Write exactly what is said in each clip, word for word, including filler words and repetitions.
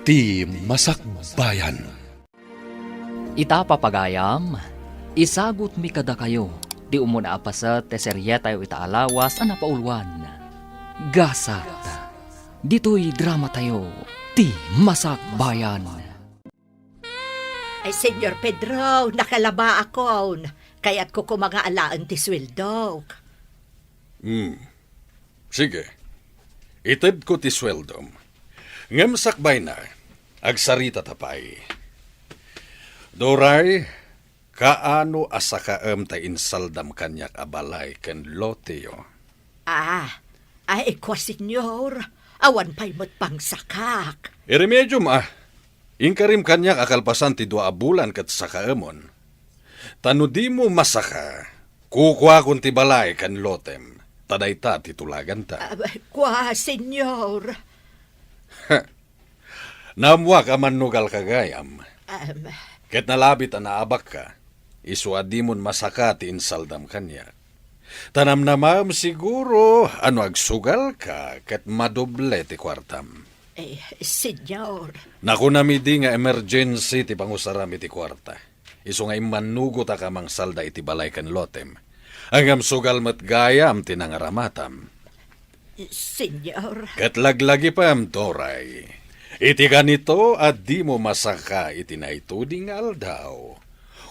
Ti Masakbayan. Ita, papagayam, isagutmi kadakayo ti umuna a paset ti serietayo ita a lawas a napauluan, Gasat. Ditoy dramatayo, Ti Masakbayan. Ay, Senyor Pedro, nakalabaakon. Kayatko koma nga alaen ti sueldok. Hmm. Sige. Itedko ti sueldom. Ngem sakbayna, agsaritata pay. Doray, kaano a sakaem ta insaldam kaniak a balay ken loteyo? Ah, ay, kua, Senyor, awan pay met pangsakak. Iremediom, ah. Inkarim kaniak a kalpasan ti dua a bulan ket sakaemon. Ta no dimo masaka, kukuakon ti balay ken lotem, ta dayta ti tulaganta. Ah, kua, Senyor. Naammoak a mannugalka gayam. Am. Ket nalabit a naabakka, isu a dimon masaka ti insaldam kaniak. Ta namnamaem siguro a no agsugalka ket madoble ti kuartam. Eh, Senyor. Nakunam idi nga emergency ti pangusaram iti kuarta. Isu nga immannugotak a mangsalda iti balay ken lotem. Ngem sugal met gayam ti nangaramatam. Senyor. Ket laglagipem, Doray. Iti kanito a dimo masaka iti naituding nga aldaw,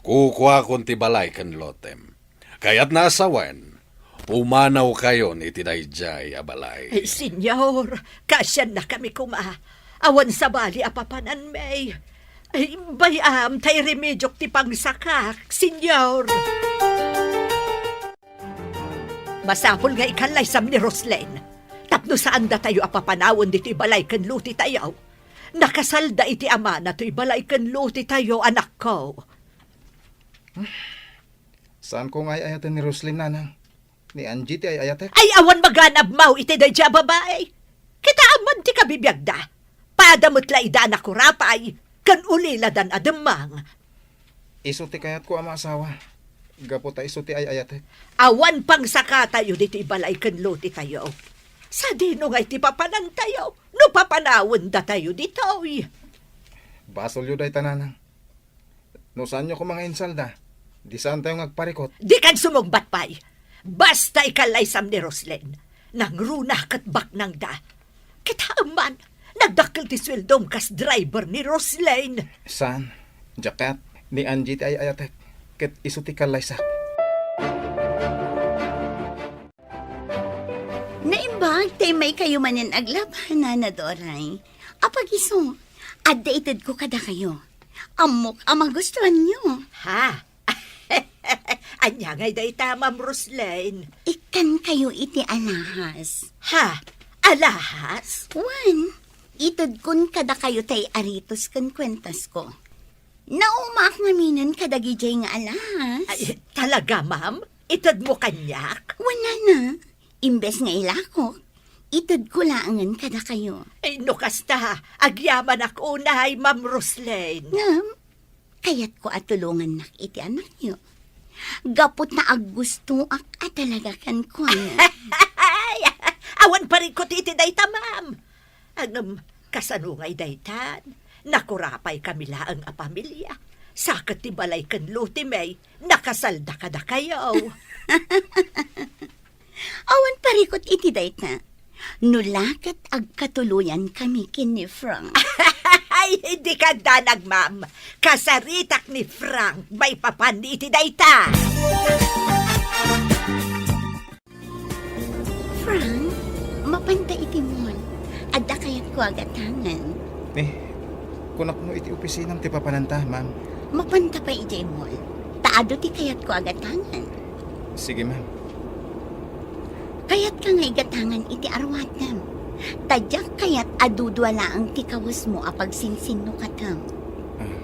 kukuakon ti balay ken lotem. Kayatna a sawen, pumanawkayon iti daydiay a balay. Ay, Senyor, kaasiannakami koma. Awan sabali a papananmi. Ay, bay-am ta iremediok ti pangsakak, Senyor. Masapul nga ikallaysam ni Roslyn. Tapno saan datayo a papanawen ditoy balay ken lotetayo. Nakasalda iti amana toy balay ken lotetayo, anakko. Saanko nga ay-ayaten ni Roslyn, nanang. Ni Angie ti ay-ayatek. Ay, awan maganabmaw iti daydiay a babai. Kitaem man ti kabibiagda. Pada met la ida a nakurapay, ken uliladan a demmang. Isu ti kayatko a maasawa. Gapu ta isu ti ay-ayatek. Awan pangsakatayo ditoy balay ken lotetayo. Sadino ngay ti papanantayo no papanawendatayo ditoy? Basolyo dayta, nanang. No saanyo koma nga insalda, di saantayo nga agparikot. Dikan sumungbat pay. Basta ikallaysam ni Roslyn. Nangruna ket baknangda. Kitaem man, nagdakkel ti sueldom kas driver ni Roslyn. Saan? Diak kayat, ni Angie ti ay-ayatek. Ket isu ti kallaysak. Naimbag ta immaykayo manen aglaba, Nana Doray. Apag isu, adda itedko kadakayo. Ammok a magustuanyo. Ha? Ania ngay dayta, Ma'am Roslyn? Ikkankayo iti alahas. Ha? Alahas? Wen, itedkon kadakayo tay aritos ken kuentasko. Naumaak ngaminen kadagidiay nga alahas. Ay, talaga, ma'am? Itedmo kaniak? Wen, nana. Imbes nga ilakok, itedko laengen kadakayo. Ay, no kasta, agyamanak unay, Ma'am Roslyn. Ngem, kayatko a tulongannak iti anakyo. Gapu ta aggustoak a talaga kenkuana. Ay, awan parikot iti dayta, ma'am. Ngem, kasano ngay daytan? Nakurapaykami laeng a pamilia. Sa ket ti balay ken lotemi, nakasalda kadakayo. Awan parikot iti dayta. No la ket agkatuloyankami ken ni Frank. Ay, dika agdanag, ma'am. Kasaritak ni Frank maipapan iti dayta. Frank, mapanta iti mall. Adda kayatko a gatangen. Eh, kunak no iti opisinam ti papananta, ma'am. Mapanta pay idiay mall. Ta adu ti kayatko a gatangen. Sige, ma'am. Kayatka nga igatangan iti aruatem. Ta diak kayat a dudua laeng ti kawesmo a pagsinsinnukatem. Ah,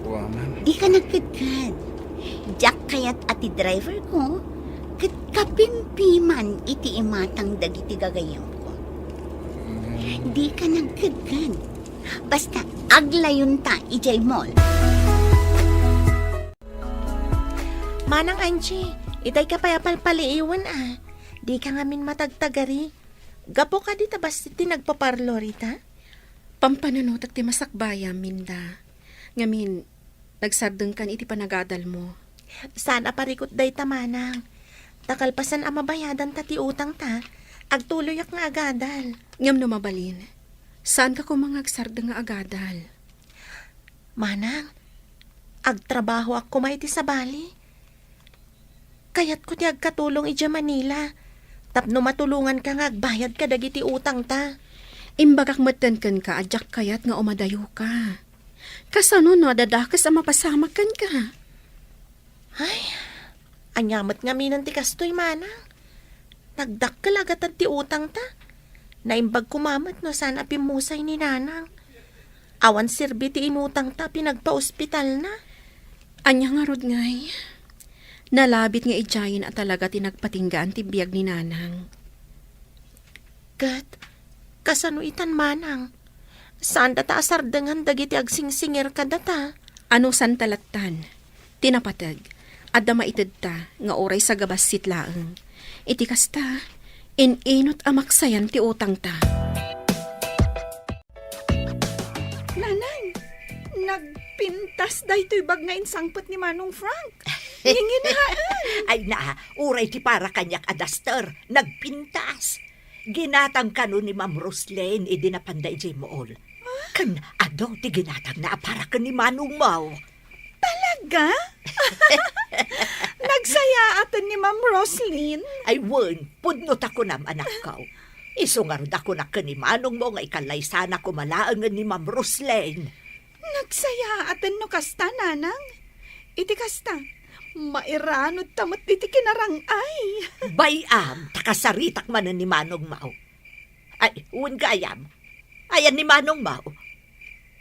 wa, ma'am. Dika nagkedked. Diak kayat a ti driverko ket kapimpiman iti imatang dagiti gagayyemko. Mm. Dika nagkedked. Basta aglayonta idiay mall. Manang Angie, itay ka pay a palpaliiwen a. Dika ngamin matagtagari. Gapu kadi ta bassit ti nagpaparlo rita? Pampanunotek ti masakbayam, Minda. Ngamin, nagsardengkan iti panagadalmo. Saan a parikut dayta, manang. Ta kalpasan a mabayadanta ti utangta, agtuloyak nga agadal. Ngem no mabalin, saanka koma nga agsardeng nga agadal. Manang, agtrabahoak koma iti sabali. Kayatko ti agkatulong idiay Manila tapno matulonganka nga agbayad kadagiti utangta. Imbagak metten kenka a diak kayat nga umadayoka. Kasano no adda dakes a mapasamak kenka? Ay, ania met ngaminen ti kastoy, manang? Nagdakkel a gatad ti utangta. Naimbag koma met no saan a pimmusay ni nanang. Awan serbi ti inutangta a pinagpaospitalna. Ania ngarud ngay? Nalabit nga idiayen a talaga ti nagpatinggaan ti biag ni nanang. Ket, kasano itan, manang? Saandata a sardengan dagiti agsingsingir kadata? Anusanta lattan? Ti napateg, adda maitedta nga uray sagabassit laeng. Iti kasta, in-inut a maksayan ti utangta. Nanang, nagpintas daytoy bag nga insangpet ni Manong Frank. Nginginaen. Ay na, uray ti para kaniak a duster, nagpintas. Ginatang kano ni Ma'am Roslyn idi napanda idiay Mool. Ken adu ti ginatangna a para ken ni Manong Mao. Talaga? Nagsayaaten ni Ma'am Roslyn? Ay wen, pudno ta kunam, anakko. Isu ngarud a kunak ken ni Manong Mao nga ikallaysana koma laengen ni Ma'am Roslyn. Nagsayaaten no kasta, nanang. Iti kasta, mairanudta met iti kinarang-ay. Bay-am, ta kasaritak manen ni Manong Mao. Ay, wen gayam. Ayan ni Manong Mao.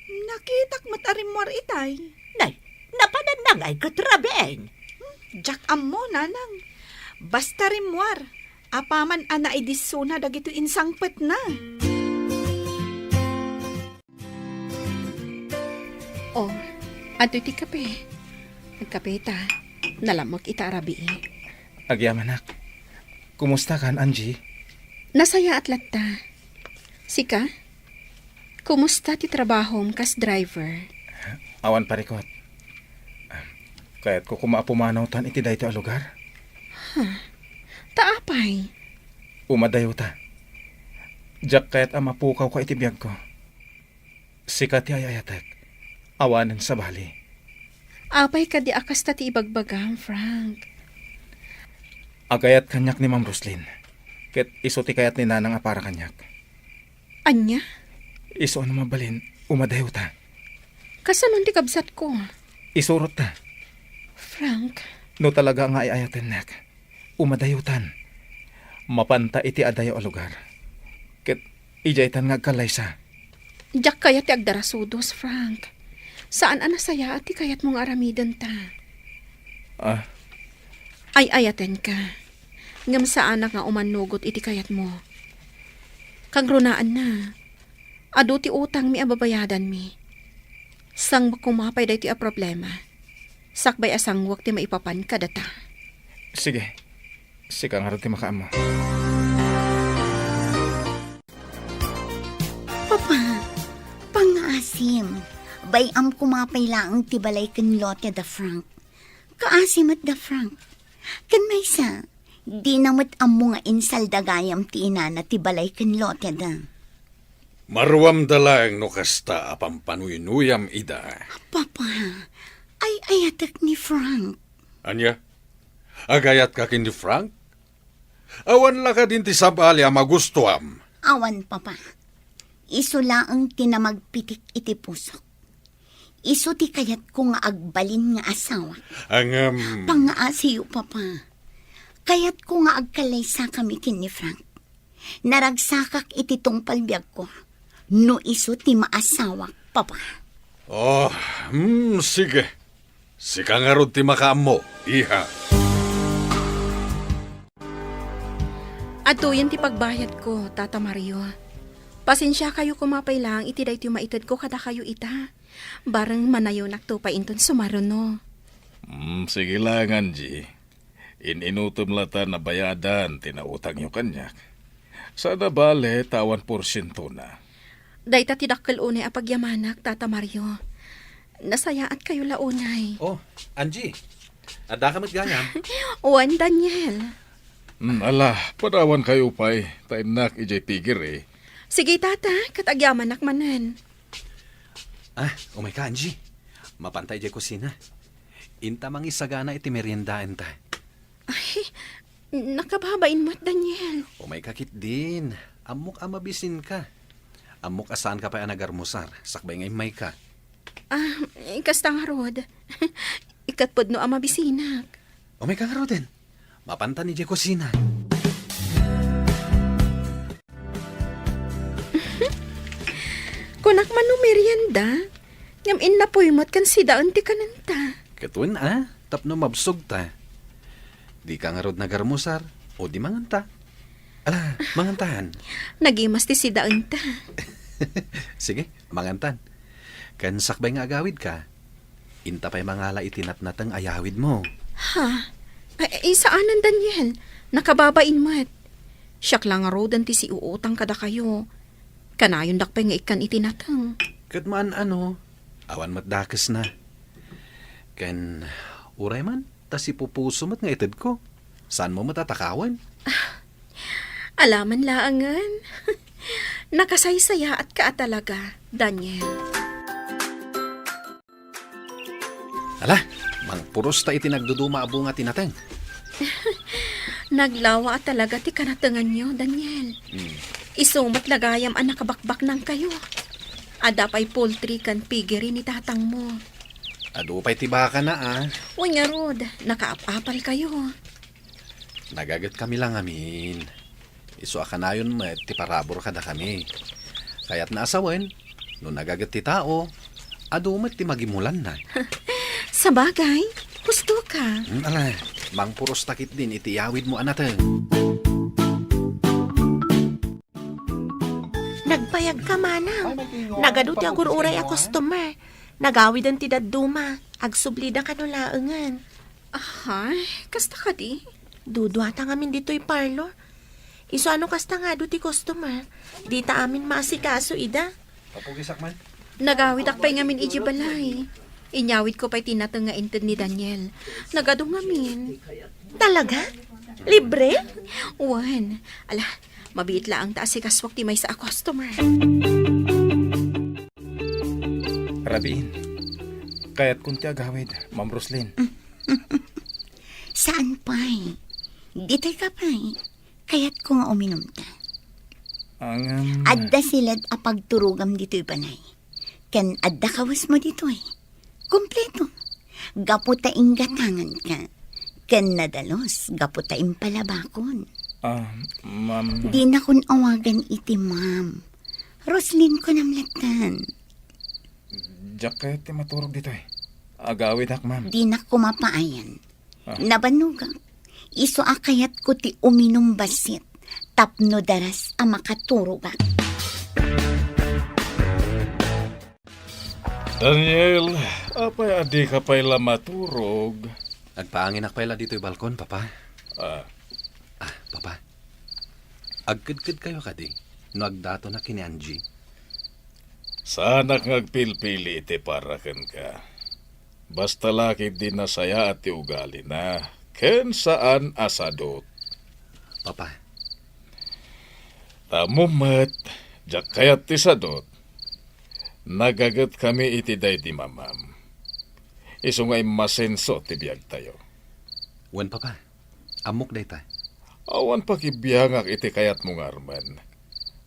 Nakitak met a rimmuar itay. Nay, napananna ngay ket rabiin. Hmm, diak ammo, nanang. Basta rimmuar, apaman a naidissona dagitoy insangpetna. Oh, adtoy ti kape. Agkape ta. Nalamek ita a rabii. Agyamanak. Kumusta kan, Angie? Nasayaat latta. Sika? Kumusta ti trabahom kas driver? Awan parikut. Kayatko koma a pumanawtan iti daytoy a lugar. Huh. Ta apay? Umadayota. Diak kayat a mapukawka iti biagko. Sika ti ay-ayatek. Awanen sabali. Apay kadi a kasta ti ibagbagam, Frank? Agayat kaniak ni Ma'am Roslyn. Ket isu ti kayat ni Nanang a para kaniak. Ania? Isu a no mabalin, umadayota. Kasanon ti kabsatko? Isurotta. Frank. No talaga nga ay-ayatennak, umadayotan. Mapanta iti adayo a lugar. Ket idiaytan nga agkallaysa. Diak kayat ti agdarasudos, Frank. Saan a nasayaat ti kayatmo nga aramidenta. Ah? Ay-ayatenka. Ngem saanak nga umannugot iti kayatmo. Kagrunaanna, adu ti utangmi a babayadanmi. Sanguek koma pay daytoy a problema. Sakbay a sanguek ti maipapan kadata. Sige. Sika ngarud ti makaammo. Papa, pangngaasim. Bay-am koma pay laeng ti balay ken lote da Frank. Kaasi met da Frank. Ken maysa, dina met ammo nga insalda gayam ti inana ti balay ken lote da. Maruamda laeng no kasta a pampanuynuyam ida. Papa, ay-ayatek ni Frank. Ania? Agayatka ken ni Frank? Awan la kadin ti sabali a magustuam? Awan, Papa. Isu laeng ti namagpitik iti pusok. Isu ti kayatko nga agbalin nga asawa. Ngem, pangngaasiyo, Papa. Kayatko nga agkallaysakami ken ni Frank. Naragsakak iti tungpal biagko no isu ti maasawak, Papa. Oh, hmm, sige. Sika ngarud ti makaammo, iha. Adtoyen ti pagbayadko, Tata Mario. Pasensiakayo koma pay laeng iti daytoy maitedko kadakayo ita. Bareng manayonakto pay inton sumaruno. Hmm, sige laeng, Angie. In-inutem latan a bayadan ti nautangyo kaniak. Saan a bale ta awan porsientona. Dayta ti dakkel unay a pagyamanak, Tata Mario. Nasayaatkayo la unay. Oh, Angie. Addaka met gayam? Wen, Daniel. Hmm, ala, padawankayo pay, ta innak idiay pigiri. Sige, Tata, ket agyamanak manen. Ah, umayka, Angie. Mapanta idiay kusina. Inta mangisagana iti meriendaenta. Ay, nakababain met, Daniel. Umayka ketdin. Ammok a mabisinka. Ammok a saanka pay a nagarmusar, sakbay nga immayka. Ah, eh, kasta ngarud. Ket pudno a mabisinak. Umayka ngaruden. Mapantan idiay kusina. Kunak man no merienda, ngem innapoy met ken sidaen ti kanenta. Ket wen a, tapno mabsogta. Dika ngarud nagarmusar, o di manganta. Ala, mangantan. Nagimas ti sidaenta. Sige, mangantan. Ken sakbay nga agawidka, inta pay mangala iti natnateng a yawidmo. Ha? Ay, ay, saanen, Daniel. Nakababain met. Siak la ngaruden ti siuutang kadakayo. Kanayondak pay nga ikkan iti nateng. Ket maan-ano, awan met dakesna. Ken uray man, ta sipupuso met nga itedko. Saanmo met a takawen? Alaman laengen. Nakasaysayaatka a talaga, Daniel. Ala, mangpuros ta iti nagduduma a bunga ti nateng. Naglawa a talaga ti kanatenganyo, Daniel. Hmm. Isu met la gayam a nakabakbaknangkayo. Adda pay poultry ken piggery ni tatangmo. Adu pay ti bakana, a. Wen ngarud, nakaap-apalkayo. Nagagetkami la ngamin. Isu a kanayon met ti parabur kadakami. Kayatna a sawen, no nagaget ti tao, adu met ti magimulanna. Sabagay, husto ka. Hmm, ala, mangpuros ta ketdin iti yawidmo a nateng. Nagbayagka, manang. Nagadu ti agur-uray a customer. Nagawiden ti dadduma. Agsublida kano laengen. Ahay, kasta kadi? Duduata ngamin ditoy parlor. Isu a no kasta nga adu ti customer, dita amin maasikaso ida. Papugisak man. Nagawidak pay ngamin idiay balay. Inyawidko pay ti nateng nga inted ni Daniel. Nagadu ngamin. Talaga? Libre? Wen. Ala, mabiit laeng ta asikasuak ti maysa a customer. Rabiin, kayatkon ti agawid, Ma'am Roslyn. Saan pay? Ditoy ka pay. Kayatko nga uminumta. Ngem adda siled a pagturogam ditoy balay. Ken adda kawesmo ditoy. Kompleto. Gapu ta inggatanganka. Ken nadalus gapu ta impalabakon. Ah, ma'am. Dinakon awagan iti ma'am. Roslyn kunam lattan. Diak kayat ti maturog ditoy. Agawidak, ma'am. Dinak koma paayan. Ah. Nabannogak. Isu a kayatko ti uminum bassit tapno daras a makaturogak. Daniel, apay a dika pay la maturog? Agpaanginak pay la ditoy balkon, Papa. Ah. Ah, Papa. Agkedkedkayo kadi no agdatonak ken ni Angie? Saanak nga agpilpili iti para kenka. Basta la ketdi nasayaat ti ugalina, ken saan a sadut. Papa. Ammom met, diak kayat ti sadut. Nagagetkami iti daydi mamam. Isu nga immasenso ti biagtayo. Wen, Papa. Ammok dayta. Awan pakibiangak iti kayatmo nga armen.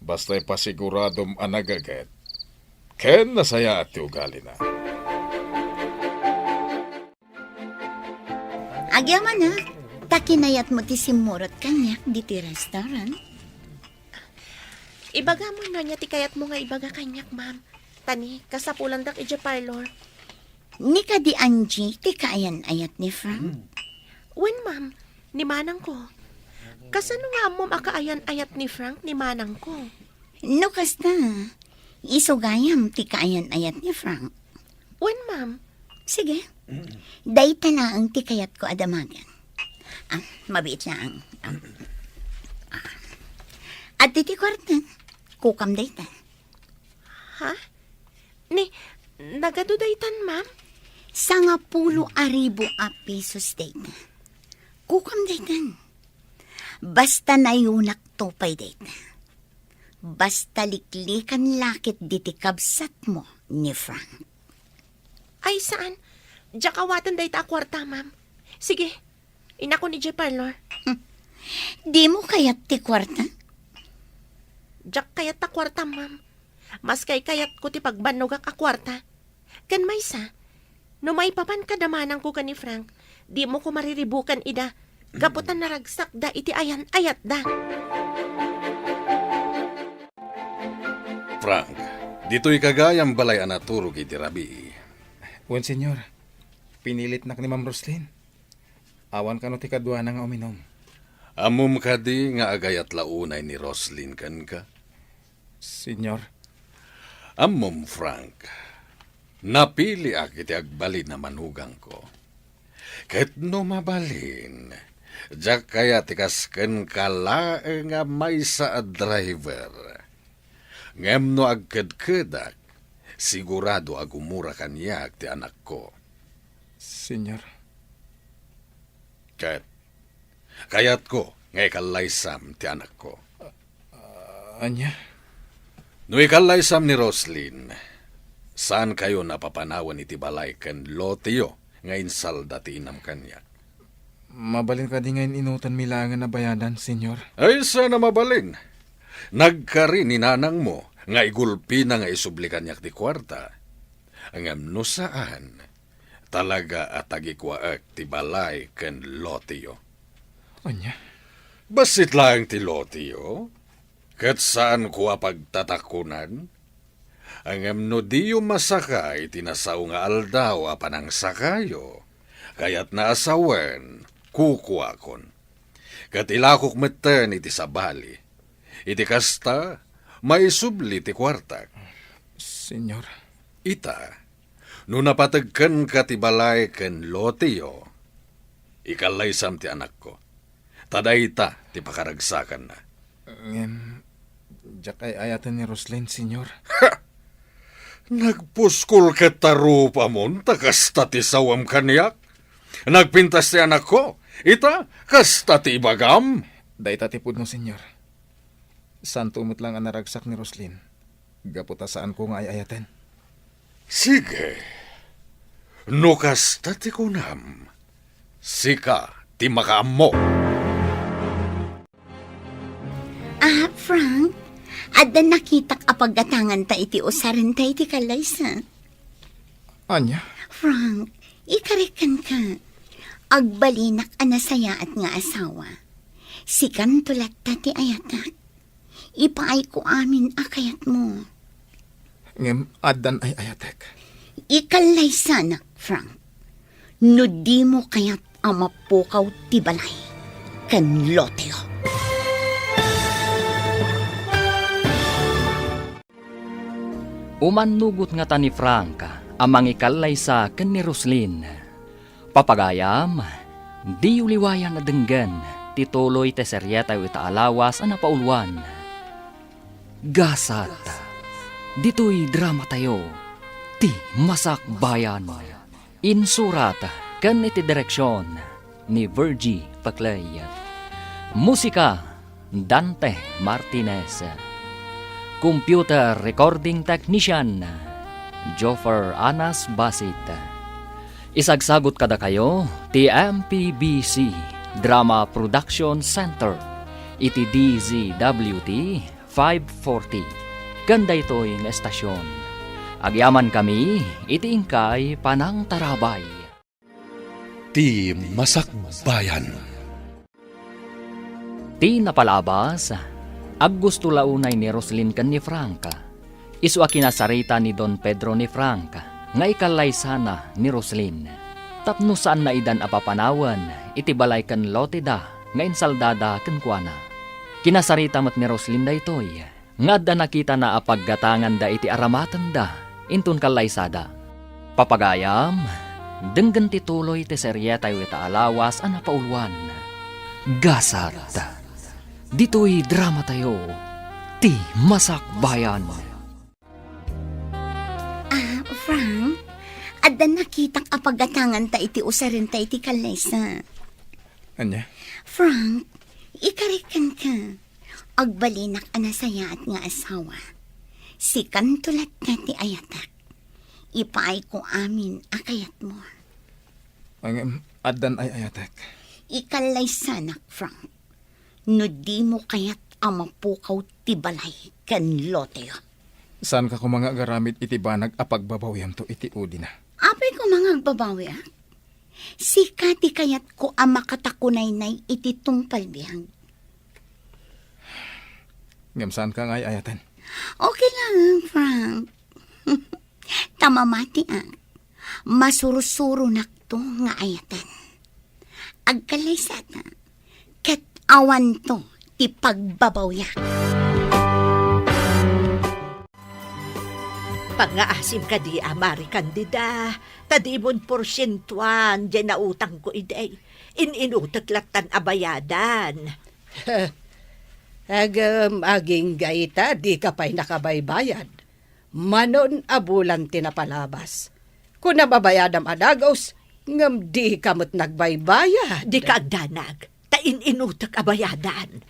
Basta ipasiguradom a nagaget ken nasayaat ti ugalina. Agyamanak, ta kinayatmo ti simmurot kaniak ditoy restaurant. Ibagam no ania ti kayatmo nga ibaga kaniak, ma'am. Ta ni, kasapulandak idiay parlor. Ni kadi Angie ti kaayan-ayat ni Frank? Hmm. Wen, ma'am. Ni manangko. Kasano nga ammom a kaayan-ayat ni Frank ni manangko? No kasta, isu gayam ti kaayan-ayat ni Frank. Wen, ma'am. Sige. Dayta laeng ti kayatko a damagen. Ah, mabiit laeng. Ah. Ah. Adtoy ti kuarta. Kukam dayta. Ha? Ni, nagadu daytan, ma'am? Sangapulo a ribu a pesos dayta. Kukam daytan. Basta nayunak to pay dayta. Basta liklikan la ket diti kabsatmo ni Frank. Ay, saan. Diak awaten dayta a kuarta, ma'am. Sige, inakon idiay parlor. Dimo kayat ti kuarta? Diak kayat ta kuarta, ma'am. Maskay kayatko ti pagbannogak a kuarta. Ken maysa, no maipapan kada manangko ken ni Frank, dimo ko mariribukan ida, gapu ta naragsakda iti ayan-ayatda. Frank, ditoy ka gayam balay a naturog iti rabii. Wen, Senyor. Pinilitnak ni Ma'am Roslyn. Awan kano ti kaduana nga uminum. Ammom kadi nga agayat la unay ni Roslyn kenka? Senyor. Ammom, Frank, napiliak iti agbalin a manugangko. Ket no mabalin, diak kayat ti kas kenka laeng a maysa a driver. Ngem no agkedkedak, sigurado a gumura kaniak ti anakko. Senyor. Ket kayatko nga ikallaysam ti anakko. Ah, ania? No ikallaysam ni Roslyn, saankayon a papanawen iti balay ken loteyo nga insalda ti inam kaniak. Mabalin kadi nga in-inutanmi laengen a bayadan, Senyor? Ay, saan a mabalin. Nagkari ni nanangmo nga igulpina nga isubli kaniak ti kuarta. Ngem no saan, talaga a tagikuaek ti balay ken loteyo. Ania? Bassit laeng ti loteyo, ket saanko a pagtatakunan. Ngem no diyo masaka iti nasao nga aldaw a panangsakayo, kayatna a sawen, kukuakon. Ket ilakok metten iti sabali. Iti kasta, maisubli ti kuartak. Senyor. Ita, no napateg kenka ti balay ken loteyo, ikallaysam ti anakko. Ta dayta ti pakaragsakanna. Ngem, diak ay-ayaten ni Roslyn, Senyor. Ha! Nagpuskol ket tarupamon ta kasta ti sawem kaniak. Nagpintas ti anakko. Ita, kasta ti ibagam. Dayta ti pudno, Senyor. Saanto met lang a naragsak ni Roslyn. Gapu ta saanko nga ay-ayaten. Sige. No kasta ti kunam, sika ti makaammo. Ah, Frank, adda nakitak a paggatanganta iti usarenta iti kallaysa. Ania? Frank, ikarik kenka. Agbalinak a nasayaat nga asawa. Sikanto latta ti ayatek. Ipaayko amin a kayatmo. Ngem addan ay-ayatek. Ikallaysanak, Frank. No dimo kayat a mapukaw ti balay ken loteyo. Umannugot ngata ni Frank a mangikallaysa ken ni Roslyn. Papagayam, diyo liwayan a denggen ti tuloy ti serietayo ita a lawas a napauluan. Gasat, ditoy dramatayo, Ti Masakbayan. Insurat ken iti direksion ni Virgie Paclay. Musika, Dante Martinez. Computer recording technician, Joffer Anas Basit. Isagsagut kadakayo ti M P B C Drama Production Center iti D Z W T five forty. Ken daytoy nga estasion, agyamankami iti inkay panangtarabay. Ti Masakbayan. Ti napalabas, aggusto la unay ni Roslyn ken ni Frank. Isu a kinasarita ni Don Pedro ni Frank nga ikallaysana ni Roslyn tapno saanna idan a papanawen iti balay ken loteda nga insaldada kenkuana. Kinasarita met ni Roslyn daytoy nga adda nakitana a paggatanganda iti aramatenda inton kallaysada. Papagayam, denggen ti tuloy ti serietayo ita a lawas a napauluan. Gasat, ditoy dramatayo, Ti Masakbayan. Ah, Frank, adda nakitak a paggatanganta iti usarenta iti kallaysa. Ania? Frank, ikarik kenka. Agbalinak a nasayaat nga asawa. Sikanto latta ti ayatek. Ipaayko amin a kayatmo. Ngem, addan ay-ayatek. Ikallaysanak, Frank. No dimo kayat a mapukaw ti balay ken loteyo. Saanka koma nga agaramid iti banag a pagbabawiamto iti udina. Apay koma nga agbabawiak? Sika ti kayatko a makatakunaynay iti tungpal biag. Ngem saanka nga ay-ayaten? Okay lang, Frank. Ta mamatiak, masursuronakto nga ayaten. Agkallaysata, ket awanto ti pagbabawiak. Pangngaasim kadi a Mari Candida, ta dimon porsientuan diay nautangko idi. In-inutek lattan a bayadan. Ngem agingga ita, dika pay nakabaybayad. Manon a bulan ti napalabas. Kunam a bayadam a dagus, ngem dika met nagbaybayad. Dika agdanag, ta in-inutek a bayadan.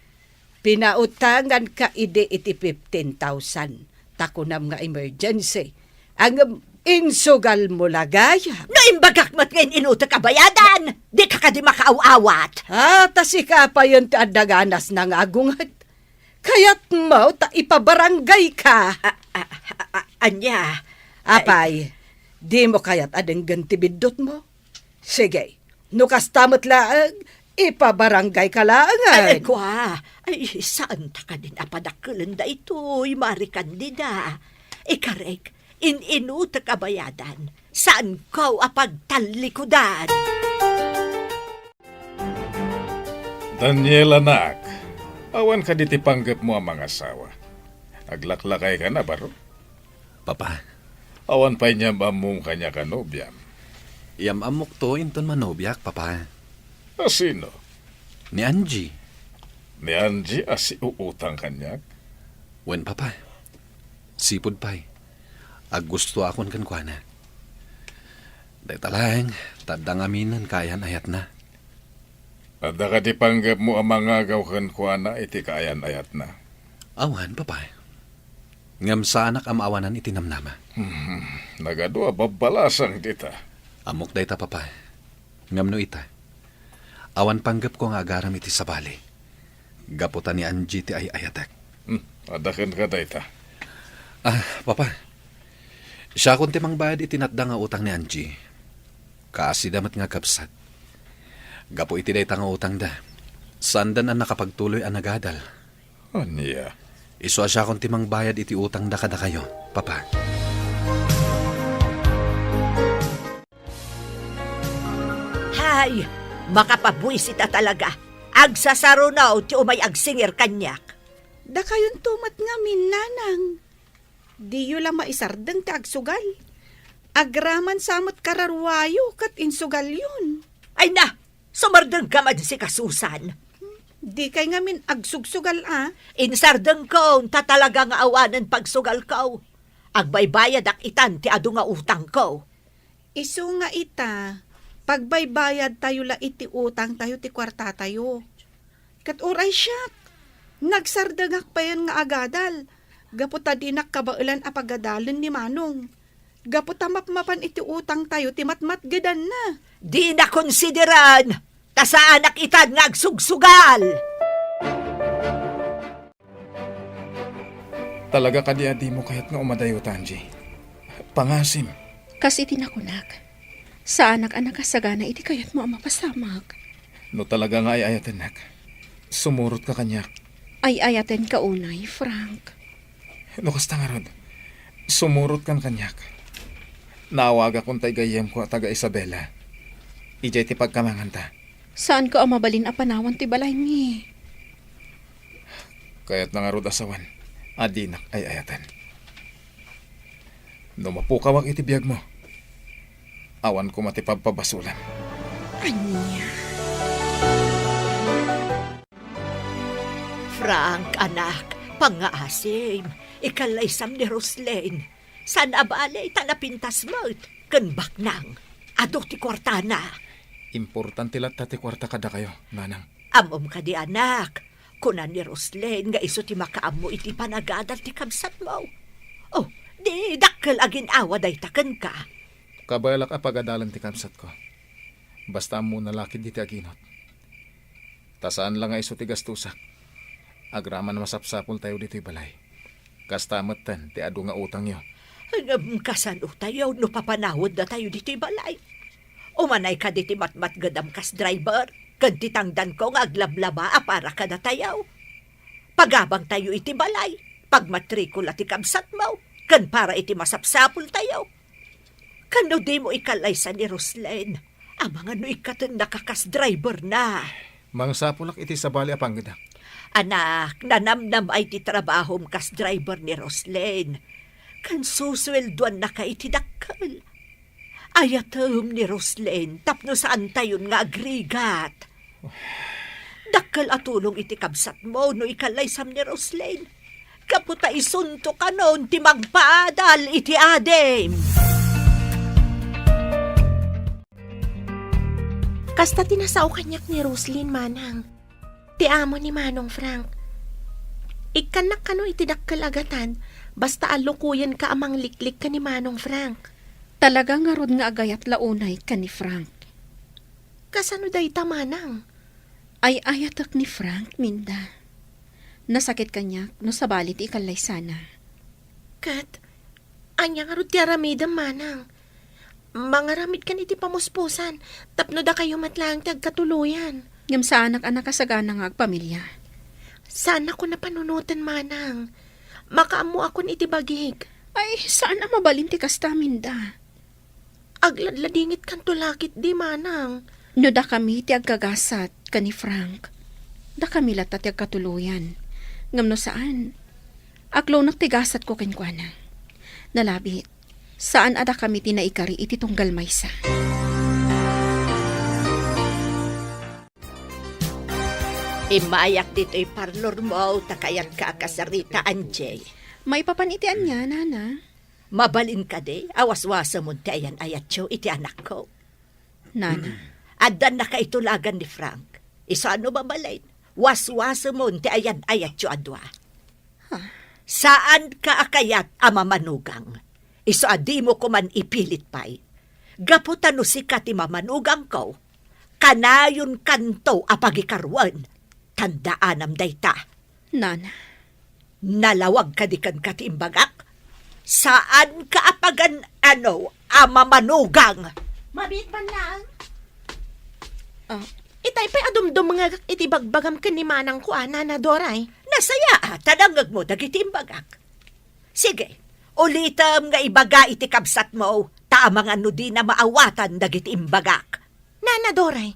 Pinautanganka idi iti fifteen thousand, ta kunam nga emergency. Ngem insugalmo la gayam. No imbagak met nga in-inutek a bayadan, dika kadi makaaw-awat. Ah, ta sika payen ti adda ganasna nga agunget. Kayatmo ta ipabaranggayka. A, a, a, a, ania? Apay, dimo kayat a denggen ti biddutmo? Sige, no kasta met laeng, ipabaranggayka laengen. Ay, ay, kua. Ay, saanta kadin a padakkelen daytoy, Mari Candida. Ikarek, in-inutek a bayadan, saanko a pagtallikudan. Daniel, anak, awan kadi ti panggepmo a mangasawa? Aglaklakayka na, baro? Papa. Awan pay ni am-ammom kaniak a nobiam? Iyam-ammokto inton manobiak, Papa. A sino? Ni Angie. Ni Angie a siuutang kaniak? Wen, Papa. Sipud pay, aggustoakon kenkuana. Dayta laeng, ta adda ngaminen kaayan-ayatna. Adda kadi panggepmo a mangagaw kenkuana iti kaayan-ayatna? Awan, Papa. Ngem saanak a maawanan iti namnama. Hmm, nagadu a babbalasang dita. Ammok dayta, Papa. Ngem no ita, awan panggepko nga agaram iti sabali. Gapu ta ni Angie ti ay-ayatek. Hmm, adda kenka dayta. Ah, Papa. Siakon ti mangbayad iti natda nga utang ni Angie. Kaasida met nga kabsat. Gapu iti dayta nga utangda, saandan a nakapagtuloy a nagadal. Ania? Isu a siakon ti mangbayad iti utangda kadakayo, Papa. Hay! Makapabuisit a talaga. Agsasaruno ti umay agsingir kaniak. Dakayonto met ngamin, nanang. Diyo la maisardeng ti agsugal. Agraman sa met kararuayo ket insugalyon. Ay na! Sumardengka man sika, Susan. Dikay ngamin agsugsugal a? Insardengko, ta talaga nga awanen pagsugalko. Agbaybayadak itan ti adu nga utangko. Isu nga ita, pagbaybayadtayo la iti utangtayo ti kuartatayo. Ket uray siak, nagsardengak payen nga agadal, gapu ta dinak kabaelan a pagadalen ni Manong. Gapu ta mapmapan iti utangtayo ti matmatgedanna. Dina konsideran, ta saanak itan nga agsugsugal. Talaga kadi a dimo kayat nga umadayo ta, Angie? Pangasim. Kas iti nakunak, saanak a nakasagana iti kayatmo a mapasamak. No talaga nga ay-ayatennak, sumurotka kaniak. Ay-ayatenka unay, Frank. No kasta ngarud, sumurotkan kaniak. Naawagakon tay gayyemko a taga Isabela. Idiay ti pagkamanganta. Saanko a mabalin a panawan ti balaymi. Kayatna ngarud a sawen a dinak ay-ayaten. No mapukawak iti biagmo, awan koma ti pabpabasolam. Ania? Frank, anak, pangngaasim, ikallaysam ni Roslyn. Saan a bale, ta napintas met ken baknang. Adu ti kuartana. Importante latta ti kuarta kadakayo, nanang. Ammom kadi, anak, kuna ni Roslyn nga isu ti makaammo iti panagadal ti kabsatmo. Oh, di dakkel a gin-awa dayta kenka. Kabaelak a pagadalen ti kabsatko. Basta ammona la ketdi ti aginot. Ta saan la nga isu ti gastusak. Agraman a masapsapultayo ditoy balay. Kasta metten ti adu nga utangyo. Ngem kasanotayo no papanaweddatayo ditoy balay? Umanay kadi ti matmatgedam kas driver, ken ti tangdanko nga aglablaba a para kadatayo. Pagabangtayo iti balay, pagmatrikula ti kabsatmo, ken para iti masapsapultayo. Kano dimo ikalaysa ni Roslyn? Amangan no ikkatennaka kas driver na. Mangsapulak iti sabali a pangedak. Anak, nanamnamay ti trabahom kas driver ni Roslyn. Ken susueldoannaka iti dakkel. Ayatem ni Roslyn tapno saantayon nga agrigat. Dakkel a tulong iti kabsatmo no ikalaysam ni Roslyn. Gapu ta isunto kanon ti mangpaadal iti adim. Kasta ti nasao kaniak ni Roslyn, manang. Ti amo ni Manong Frank. Ikkannak kano iti dakkel a gatad, basta allukoyenka a mangliklik ken ni Manong Frank. Talaga ngarud nga agayat la unay ken ni Frank. Kasano dayta, manang? Ay-ayatek ni Frank, Minda. Nasakit kaniak no sabali ti ikalaysana. Ket, ania ngarud ti aramidem, manang? Mangaramidkan iti pamuspusan tapno dakayo met laeng ti agkatuloyan. Ngem saanak a nakasagana nga agpamilya. Saanakon a panunoten, manang. Makaammoakon iti bagik. Ay, saan a mabalin ti kasta, Minda. Agladladingitkanto la ketdi, manang. No dakami ti aggagasat ken ni Frank, dakami latta ti agkatuloyan. Ngem no saan, aglunak ti gasatko kenkuana. Nalabit, saan a dakami ti naikari iti tunggal maysa. Immayak ditoy parlormo, ta kayatka a kasarita, Angie. Maipapan iti ania, nana? Mabalin kadi a waswasemon ti ayan-ayatyo iti anakko? Nana. Addan nakaitulagan ni Frank. Isu a no mabalin, waswasemon ti ayan-ayatyo a dua. Ha? Saanka a kayat a mamanugang. Isu a dimo koman ipilit pay. Gapu ta no sika ti mamanugangko, kanayonkanto a pagikaruen. Tandaanam dayta. Nana. Nalawag kadi kenka ti imbagak? Saanka a pagan-ano a mamanugang? Mabiit man laeng. Ah. Itay pay a dumdumngegak iti bagbagam ken ni manangko a, Nana Doray. Nasayaat a nangngegmo dagiti imbagak. Sige, ulitem nga ibaga iti kabsatmo, ta amangan no dina maawatan dagiti imbagak. Nana Doray,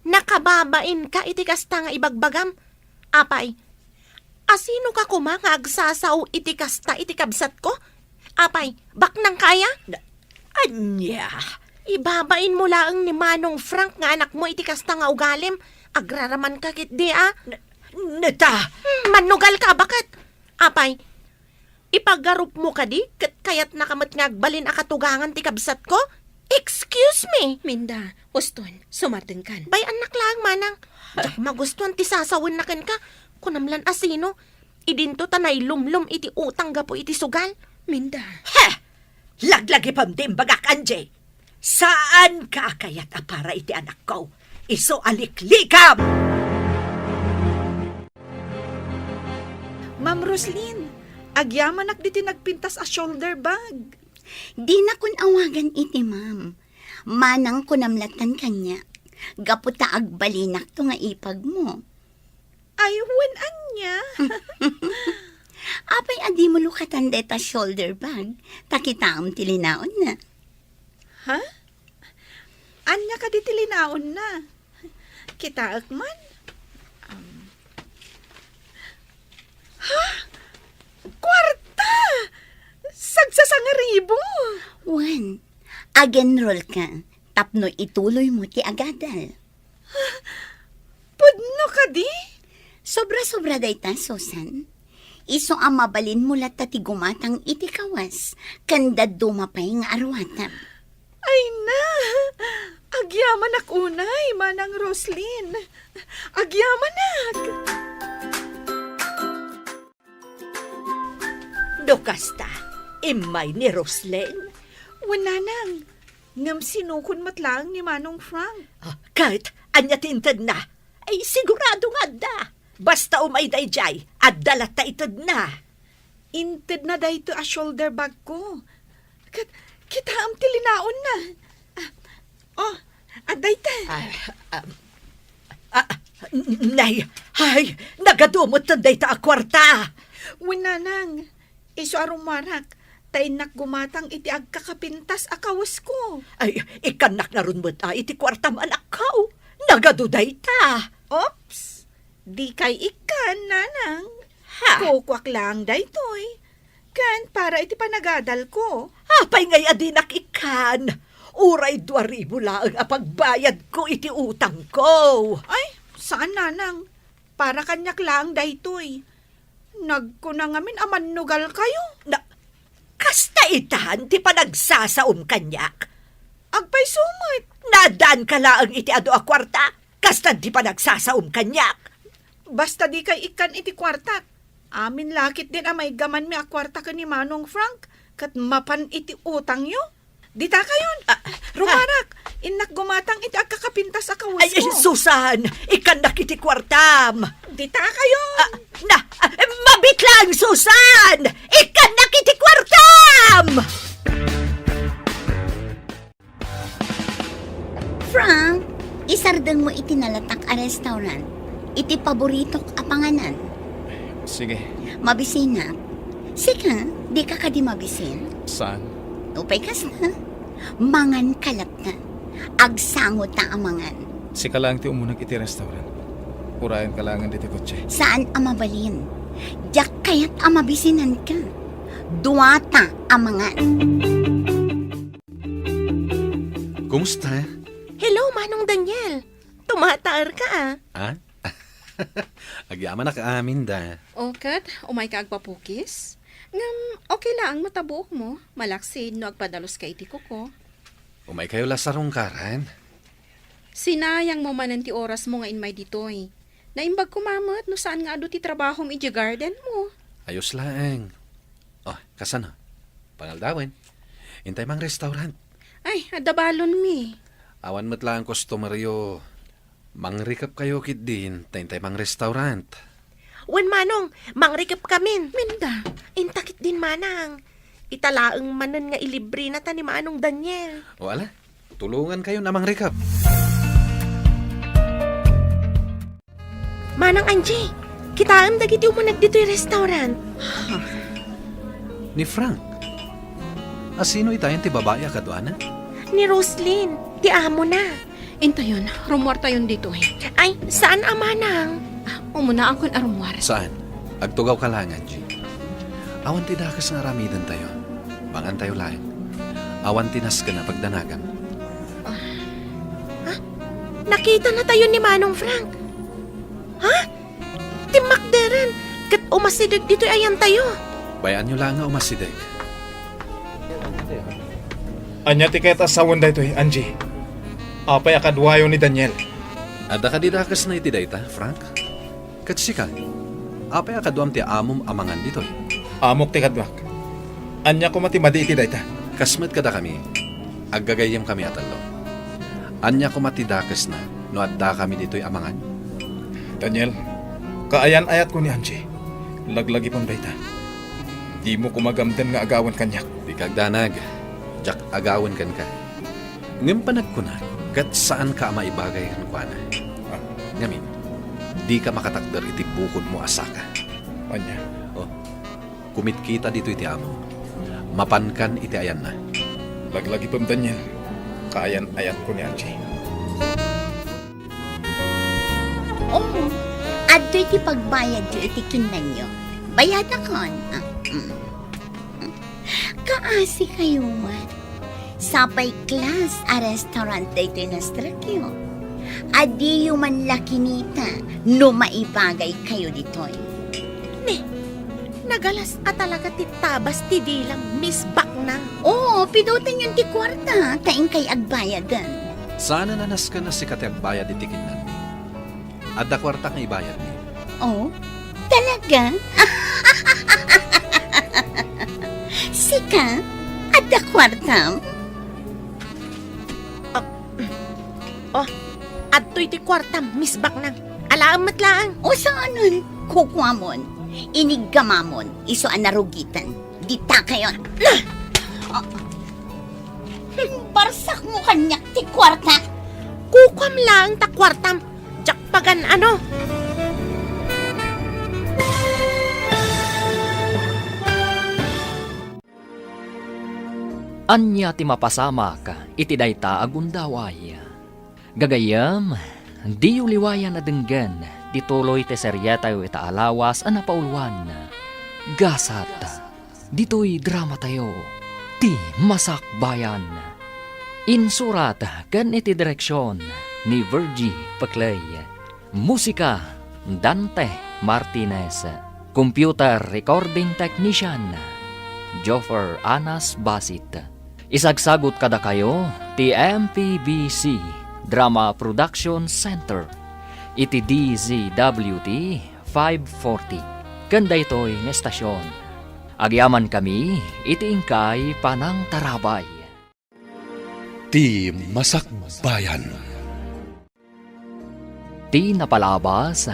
nakababainka iti kasta nga ibagbagam. Apay, asinoka koma nga agsasao iti kasta iti kabsatko? Apay, baknangka aya? Na-, ania? Ibabainmo laeng ni Manong Frank nga anakmo iti kasta nga ugalim. Agraramanka ketdi a. N-, neta! Hmm, mannugalka a baket. Apay, ipagarupmo kadi ket kayatnaka met nga agbalin a katugangan ti kabsatko? Excuse me! Minda, huston, sumardengkan. Bay-annak laeng, manang. Diak magustuan ti sasawenna kenka. Kunam lan a sino. Idinto ta nailumlom iti utang gapu iti sugal. Minda. He! Laglagipem ti imbagak, Angie. Saanka a kayat a para iti anakko. Isu a liklikam! Ma'am Roslyn, agyamanak ditoy nagpintas a shoulder bag. Dinakon awagan iti ma'am. Manang kunam lattan kaniak. Gapu ta agbalinakto nga ipagmo. Ay, wen ania? Apay a dimo lukatan deta shoulder bag, ta kitaem ti linaonna. Ha? Ania kadi ti linaonna? Kitaek man. Um. Ha? Kuarta! Sagsasangaribu! Wen, ag-enroll ka tapno ituloymo ti agadal. Pudno kadi? Sobra-sobra dayta, Susan. Isu a mabalinmo latta ti gumatang iti kawes, ken dadduma pay nga aruatem. Ay na! Agyamanak unay, Manang Roslyn. Agyamanak! No kasta, immay ni Roslyn? Wen, Nanang. Ngem sinukon met laeng ni Manong Frank. Ah, ket ania ti intedna? Ay, sigurado nga adda. Basta umay daydiay, adda latta itedna. Intedna daytoy a shoulder bag ko. Ket, kitaem ti linaonna. Ah, oh, adda ita. Ah, ah, ah, n-, nay, ay, nagadu met dayta a kuarta. Wen, Nanang, isu a rummuarak, ta innak gumatang iti agkakapintas a kawesko. Ay, ikkannak ngarud met a iti kuartam, anakko. Nagadu dayta. Oops! Dikay ikkan, Nanang. Ha? Kukuak laeng daytoy. Ken para iti panagadalko. Apay ngay a dinak ikkan? Uray dua ribu laeng a pagbayadko iti utangko. Ay, saan, Nanang. Para kaniak laeng daytoy. Nagkuna ngamin a mannugalkayo. Na, kasta itan ti panagsasaom kaniak? Agpayso met. Naaddaanka laeng iti adu a kuarta, kasta ti panagsasaom kaniak. Basta dikay ikkan iti kuartak. Amin la ketdin a maiggamanmi a kuarta ken ni Manong Frank, ket mapan iti utangyo. Ditakayon. Ah, rummuarak, innak gumatang iti agkakapintas a kawesko. Ay, ay, Susan, ikkannak iti kuartam. Ditakayon. Ah, na, ah, mabiit laeng, Susan! Ikkannak iti kuartam! Frank, isardengmo iti nalatak a restaurant, iti paboritok a panganan. Sige. Mabisinak. Sika, dika kadi mabisin? Saan? Upay kasta, manganka latta. Agsangota a mangan. Sika laeng ti umuneg iti restaurant. Urayenka laengen ditoy kotse. Saan a mabalin. Diak kayat a mabisinanka. Duata a mangan. Kumusta? Hello, Manong Daniel. Tumataerka, ah. Ah? Agyamanak amin da. O ket, umayka agpapukis? Ngem, okay laeng met a buokmo, malaksid no agpadaluska iti kuko. Umaykayo la sarungkaran. Sinayangmo manen ti orasmo nga immay ditoy. Naimbag koma met no saan nga adu ti trabahom idiay gardenmo. Ayos laeng. Oh, kasano? Pangaldawen. Intay mangrestaurant. Ay, adda balonmi. Awan met laeng customeryo. Mangrikepkayo ketdin, ta intay mangrestaurant. Wen, Manong, mangrikepkamin. Minda. Inta ketdin, Manang. Ita laeng manen nga ilibrena ta ni Manong Daniel. O ala, tulongankayon a mangrikep. Manang Angie, kitaem dagiti umuneg ditoy restaurant. Ni Frank. A sino itayen ti babai a kaduana? Ni Roslyn, ti amona. Intayon, rummuartayon ditoy. Ay, saan a, Manang? Ah, umunaakon a rummuar. Saan? Agtugawka laeng, Angie. Awan ti dakes nga aramidentayo. Mangantayo laeng. Awan ti nasken a pagdanagam. Ah. Ha? Nakitanatayo ni Manong Frank. Ha? Timmakderen ket umasideg ditoy ayantayo. Bay-anyo laeng nga umasideg. Ania ti kayat a sawen daytoy, Angie? Apay a kaduayo ni Daniel? Adda kadi dakesna iti dayta, Frank? Ket sika, apay a kaduam ti amom a mangan ditoy? Amok ti kaduak. Ania koma ti madi iti dayta? Kas met kadakami, aggagayyemkami a tallo. Ania koma ti dakesna no addakami ditoy a mangan? Daniel, kaayan-ayatko ni Angie. Laglagipem dayta. Dimo koma gamden nga agawen kaniak. Dika agdanag. Diak agawen kenka. Ngem panagkunak, ket saanka a maibagay kenkuana. Ah. Ngamin, dika makatakder iti bukodmo a saka. Ania? Oh, kumitkita ditoy ti amo. Mapankan iti ayanna. Laglagipem, Daniel. Kaayan-ayatko ni Angie. Oh, adtoy ti pagbayadyo iti kinnanyo. Bayadakon. Ah, mm. Kaasikayo met. Sapay class a restaurant daytoy nastrekyo. Adiyo man la kinita no maibagaykayo ditoy. Ne, Nagalas a talaga ti tabas ti dilam, Miss Baknang. Oo, pidutenyon ti kuarta, ta inkay agbayaden. Saanen a nasken a sika ti agbayad iti kinnanmi. Adda kuartak nga ibayadmi. Oh, talaga? Sika, adda kuartam? Ah, oh, adtoy ti kuartam, Miss Baknang. Alaem met laeng. O saanen, kukuamon, iniggamamon, isu a narugiten. Dita kayon. Ah! Barsakmo kaniak ti kuarta. Kukuam laeng ta kuartam. Diak pagan-ano. Ania ti mapasamak iti dayta a gundaway? Gagayyem, diyo liwayan a denggen ti tuloy ti serietayo ita a lawas a napauluan, Gasat. Ditoy dramatayo, Ti Masakbayan. Insurat ken iti direksion ni Virgie Peclay. Musika, Dante Martinez. Computer recording technician, Joffer Anas Basit. Isagsagut kadakayo ti M P B C Drama Production Center iti D Z W T five forty. Ken daytoy nga estasion, agyamankami iti inkay panangtarabay. Ti Masakbayan. Ti napalabas,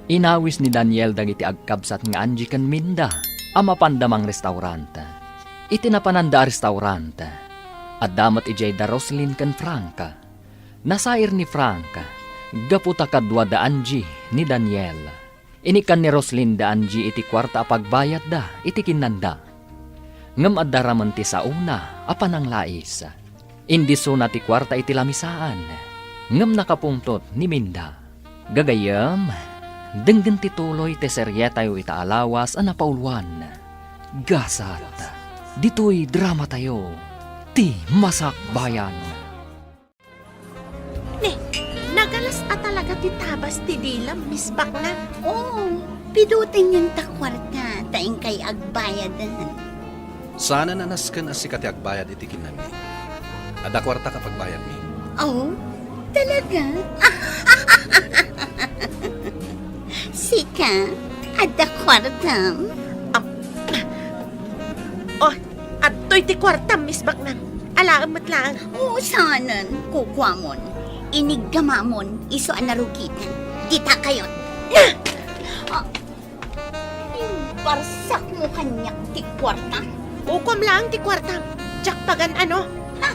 inawis ni Daniel dagiti agkabsat nga Angie ken Minda a mapanda mangrestaurant. Iti napananda a restaurant, adda met idiay da Roslyn ken Frank. Nasair ni Frank gapu ta kadua da Angie ni Daniel. Inikkan ni Roslyn da Angie iti kuarta a pagbayadda iti kinnanda. Ngem adda ramen ti saona a pananglais. Indisona ti kuarta iti lamisaan, ngem nakapungtot ni Minda. Gagayyem, denggen ti tuloy ti serietayo ita a lawas a napauluan, Gasat. Ditoy dramatayo, Ti Masakbayan. Ne, nagalas a talaga ti tabas ti dilam, Miss Baknang. Oo, pidutenyon ta kuarta, ta inkay agbayaden. Saanen a nasken a sika ti agbayad iti kinnanmi. Adda kuartak a pagbayadmi. Oh, talaga? Sika, adda kuartam? Ap-, oh, adtoy ti kuartam, Miss Baknang. Alaem met laeng. Oo, saanen, kukuamon. Iniggamamon, isu a narugiten. Dita kayon. Ah! Imbarsakmo kaniak ti kuarta? Kukuam laeng ti kuartam. Diak pagan-ano. Ha?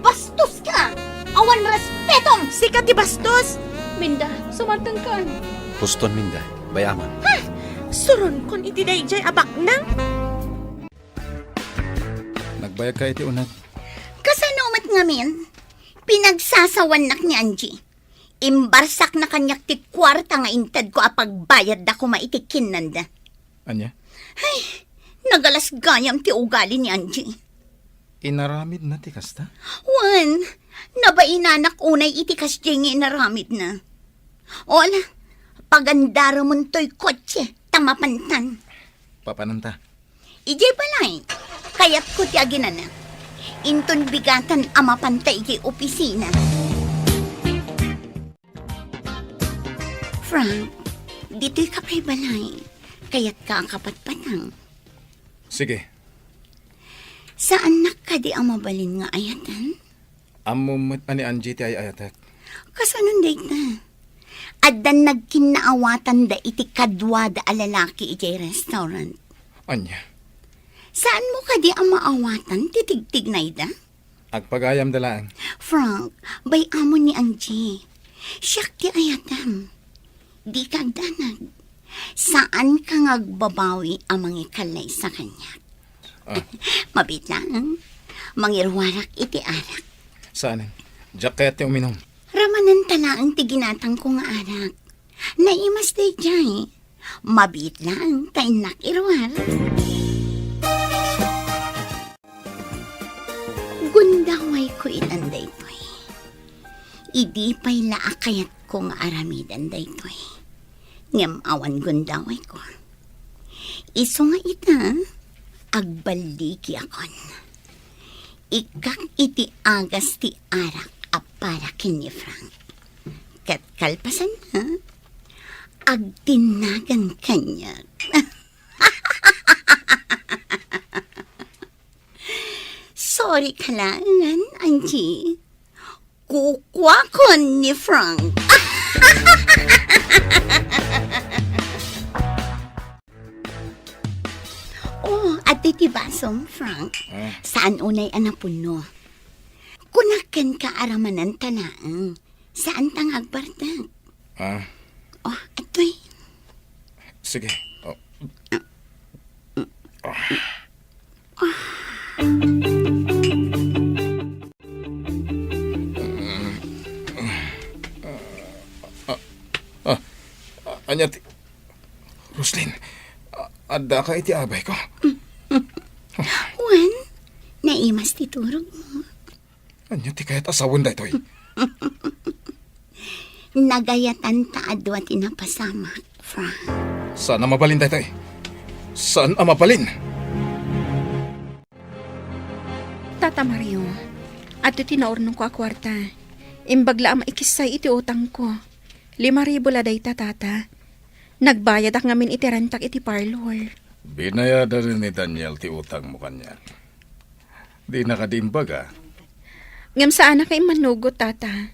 Bastoska! Awan respetom! Sika ti bastos! Minda, sumardengkan. Huston, Minda. Bay-amon. Ha? Suronkon iti daydiay a baknang? Nagbayagka iti uneg. Kasano met ngamin? Pinagsasawannak ni Angie. Imbarsakna kaniak ti kuarta nga intedko a pagbayadda koma iti kinnanda. Ania? Ay, nagalas gayam ti ugali ni Angie. Inaramidna ti kasta? Wen, nabainanak unay iti kasdiay nga inaramidna. O ala, pagandaramon toy kotse, ta mapantan. Papananta. Idiay balay, kayatko ti aginana. Inton bigatan a mapanta idiay opisina. Frank, ditoy ka pay balay. Kayatka a kapatpatang. Sige. Saannak kadi a mabalin nga ayatan? Ammom met a ni Angie ti ay-ayatek. Kasanon dayta? Addan nagkinnaawatanda iti kaduada a lalaki idiay restaurant. Ania? Saanmo kadi a maawatan ti tigtignayda? Agpagayamda laeng. Frank, bay-amon ni Angie. Siak ti ayatem. Dika agdanag. Saanka nga agbabawi a mangikallaysa kaniak. Ah. Mabiit laeng. Mangiruarak iti arak. Saanen. Diak kayat ti uminum. Ramanenta laeng ti ginatangko nga arak. Naimas daydiay. Mabiit laeng ta innak iruar. Gundawayko itan daytoy. Idi pay la a kayatko nga aramiden daytoy. Ngem awan gundawayko. Isu nga ita, agballigiakon. Ikkak iti agas ti arak a para ken ni Frank. Ket kalpasanna, agdinnagan kaniak. Sorry ka laengen, Angie. Kukuakon ni Frank. Oh, adtoy ti basom, Frank. Ah. Saan unay a napuno. Kunak kenka a ramanan ta laeng. Saan ta nga agbartek. Ah. Oh, adtoy. Sige. Oh. Ah. Ah, ah, ania ti, Roslyn, a-, addaka iti abayko? Wen, naimas ti turogmo. Ania ti kayat a sawen daytoy? Nagayatan ta a dua ti napasamak, Frank. Saan a mabalin daytoy? Saan a mabalin? Tata Mario, adtoy ti naurnongko a kuarta. Imbag la a maikissay iti utangko. Lima ribu la dayta, Tata. Nagbayadak ngamin iti rentak iti parlor. Binayadan ni Daniel ti utangmo kaniak. Dina kadi imbaga? Ngem saanak nga immanugot, Tata.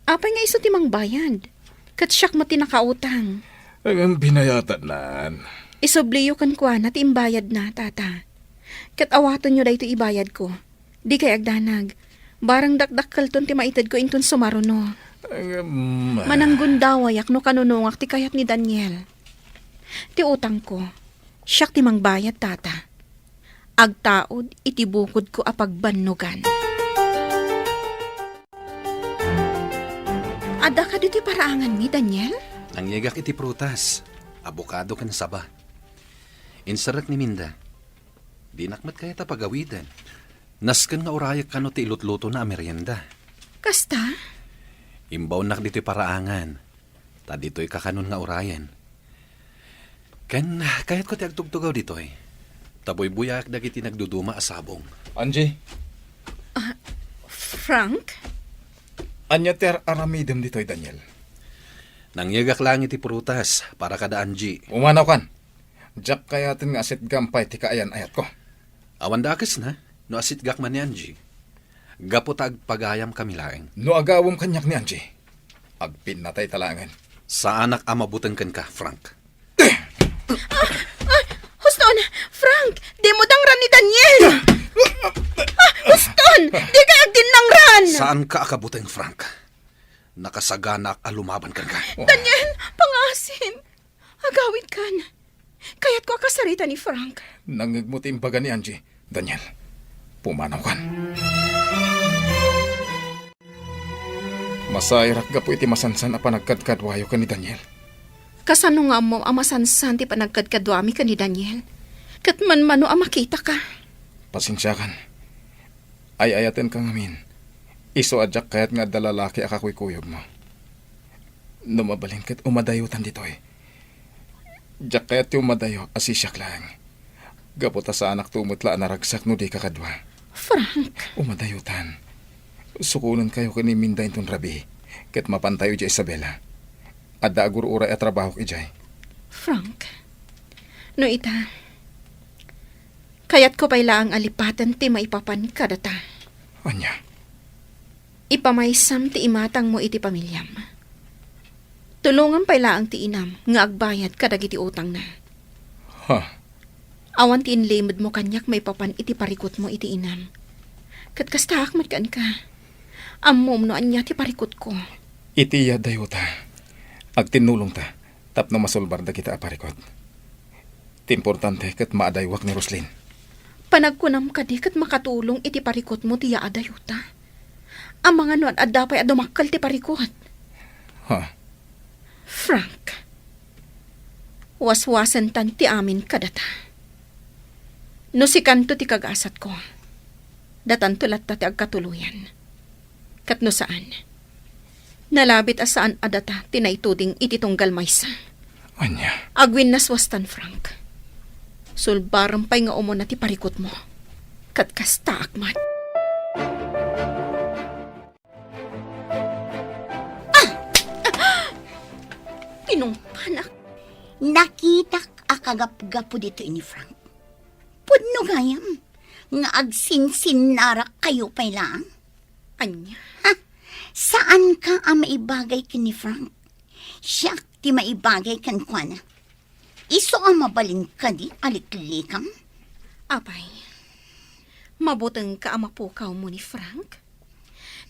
Apay nga isu ti mangbayad? Ket siak met ti nakautang. Ngem binayatannan. Isubliyo kenkuana ti imbayadna, Tata. Ket awatenyo daytoy ibayadko. Dikay agdanag. Barang dakdakkelton ti maitedko inton sumaruno. Ngem, Mananggundawayak no kanunongak ti kayat ni Daniel. Ti utangko, siak ti mangbayad, Tata. Agtaud iti bukodko a pagbannogan. Adda kadi ti paraanganmi, Daniel? Nangyegak iti prutas, abokado ken saba. Inserrek ni Minda. Dinak met kayat a pagawiden. Nasken nga urayek kano ti ilutlutona a merienda. Kasta? Imbaonnak ditoy paraangan. Ta ditoy kakanon nga urayen. Ken kayatko ti agtugtugaw ditoy. Ta buybuyaak dagiti nagduduma a sabong. Angie? Ah, Frank? Ania ti ar-aramidem ditoy, Daniel? Nangyegak laeng iti prutas para kada Angie. Umanawkan. Diak kayaten nga asitgam pay ti kaayan-ayatko. Awan dakesna, no asitgak man ni Angie. Gapu ta agpagayam kami laeng. No agawem kaniak ni Angie, agpinnatay ta laengen. Saanak a mabuteng kenka, Frank. Ah, huston! Frank! Dimo dangran ni Daniel! Ah, huston! Dikay agdinnangran! Saanka a kabuteng, Frank. Nakasaganaak a lumaban kenka. Daniel, pangasin! Agawidkan. Kayatko a kasarita ni Frank. Nangngegmo ti imbaga ni Angie. Daniel, pumanawkan. Masairak gapu iti masansan a panagkadkaduayo ken ni Daniel. Kasano nga ammom a masansan ti panagkadkaduami ken ni Daniel? Ket manmano a makitaka. Pasensiakan. Ay-ayatenka ngamin. Isu a diak kayat nga adda lalaki a kakuykuyogmo. No mabalin ket umadayotan ditoy. Diak kayat ti umadayo a sisiak laeng. Gapu ta saanakto met la a naragsak no dika kadua. Frank. Umadayotan. Sukonenkayo ken ni Minda inton rabii, ket mapantayo idiay Isabela. Adda agur-uray a trabahok idiay. Frank, no ita, kayatko pay laeng a lipaten ti maipapan kadata. Ania? Ipamaysam ti imatangmo iti pamiliam. Tulongam pay laeng ti inam nga agbayad kadagiti utangna. Ha? Awan ti inlimedmo kaniak maipapan iti parikutmo iti inam. Ket kastaak met kenka. Ammom no ania ti parikutko. Iti adayota, agtinnulongta tapno masulbar dagita a parikut. Ti importante ket maadaywak ni Roslyn. Panagkunam kadi ket makatulong iti parikutmo ti yaadayota? Amangan no ad-adda pay a dumakkel ti parikut. Ha? Frank, waswasentan ti amin kadata. No sikanto ti kagasatko, datanto latta ti agkatuloyan. Ket no saan, nalabit a saan a data ti naituding iti tunggal maysa. Ania? Agwinnaswastan, Frank. Sulbarem pay nga umuna ti parikutmo. Ket kastaak met. Ah! Tinungpanak. Nakitak a kagapgapu ditoy ni Frank. Pudno gayam nga agsinsinnarakayo pay laeng. Ania? Ha? Saanka a maibagay ken ni Frank. Siak ti maibagay kenkuana. Isu a mabalin kadi a liklikam? Apay, mabutengka a mapukawmo ni Frank?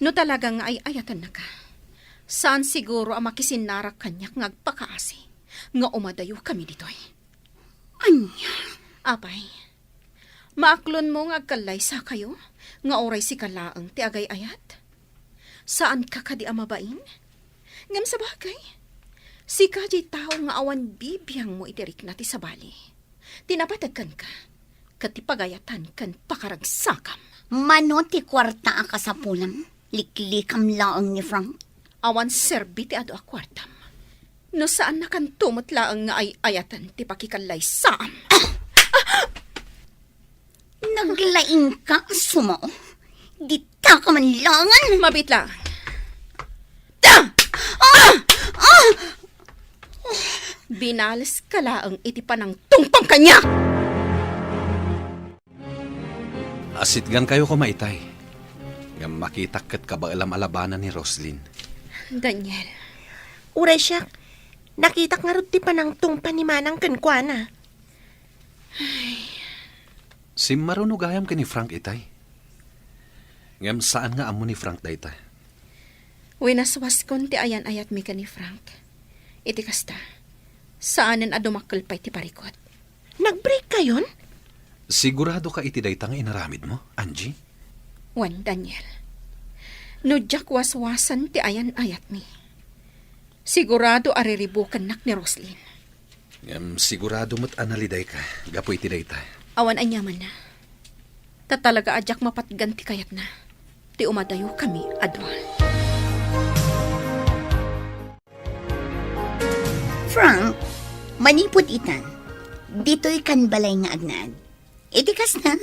No talaga nga ay-ayatennaka, saan siguro a makisinnarak kaniak nga agpakaasi nga umadayokami ditoy. Ania? Apay, maaklonmo nga agkallaysakayo nga uray sika laeng ti agay-ayat? Saanka kadi a mabain? Ngem sabagay, sika diay tao nga awan bibiangmo iti rikna ti sabali. Ti napateg kenka, ket ti pagayatan ken pakaragsakam. Mano ti kuarta a kasapulam? Liklikam laeng ni Frank. Awan serbi ti adu a kuartam. No saannakanto met laeng nga ay-ayaten ti pakikallaysaam. Naglaingka a sumao. Dita ka man laengen. Mabit laeng. Ta! Ah! Ah! Binaleska laeng iti panangtungpang kaniak. Asitgankayo koma itay. Ngem makitak ket kabaelam a labanan ni Roslyn. Daniel. Uray siak, nakitak ngarud ti panangtungpa ni Manang kenkuana. Simmaruno gayam ken ni Frank itay. Ngem saan nga ammo ni Frank dayta. Winaswaskon ti ayan-ayatmi ken ni Frank. Iti kasta, saanen a dumakkel pay ti parikut. Nag-break kayon? Sigurado ka iti dayta nga inaramidmo, Angie? Wen, Daniel. No diak waswasen ti ayan-ayatmi, sigurado a riribukennak ni Roslyn. Ngem sigurado met a naliday ka gapu iti dayta. Awan aniamanna. Ta talaga a diak mapatgan ti kayatna. Ti umadayokami a dua. Frank, manipud ita, ditoy kan balay nga agnaed. Iti kasta,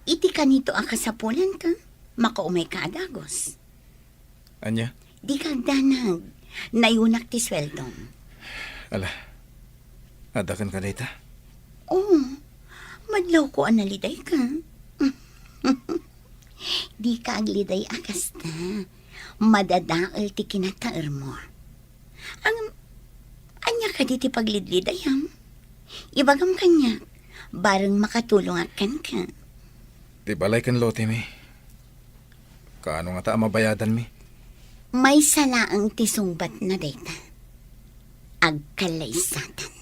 iti kanito a kasapulanka, makaumayka a dagus. Ania? Dika agdanag. Nayunak ti sueldom. Ala, adda kenka dayta? Oo. Madlawko a nalidayka. Dika agliday a kasta. Madadael ti kinataermo. Ang, ania kadi ti paglidlidayam? Ibagam kaniak, bareng makatulongak kenka. Ti balay ken lotemi, kaano ngata a mabayadanmi? Maysa laeng ti sungbatna dayta. Agkallaysatan.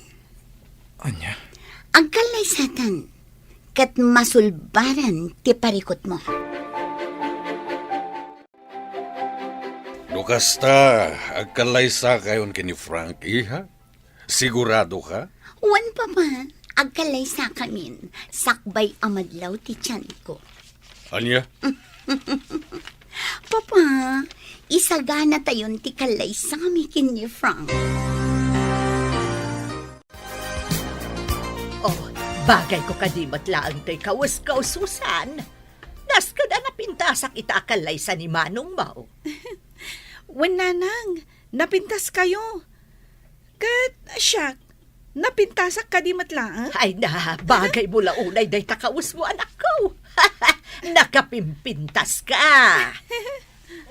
Ania? Agkallaysatan, ket masulbaran ti parikutmo. No kasta, agkallaysakayon ken ni Frank, iha? Sigurado ka? Wen, Papa. Agkallaysakamin. Sakbay a madlaw ti tianko. Ania? Papa, isaganatayon ti kallaysami ken ni Frank. Oh, bagayko kadi met laeng toy kawes-kawes, Susan. Nasked a napintasak ita a kallaysa ni manongmo. Wen, Nanang, napintaskayo. Ket siak, napintasak kadi met laeng. Ay na, bagaymo la unay dayta kawesmo, anakko. Nakapimpintaska.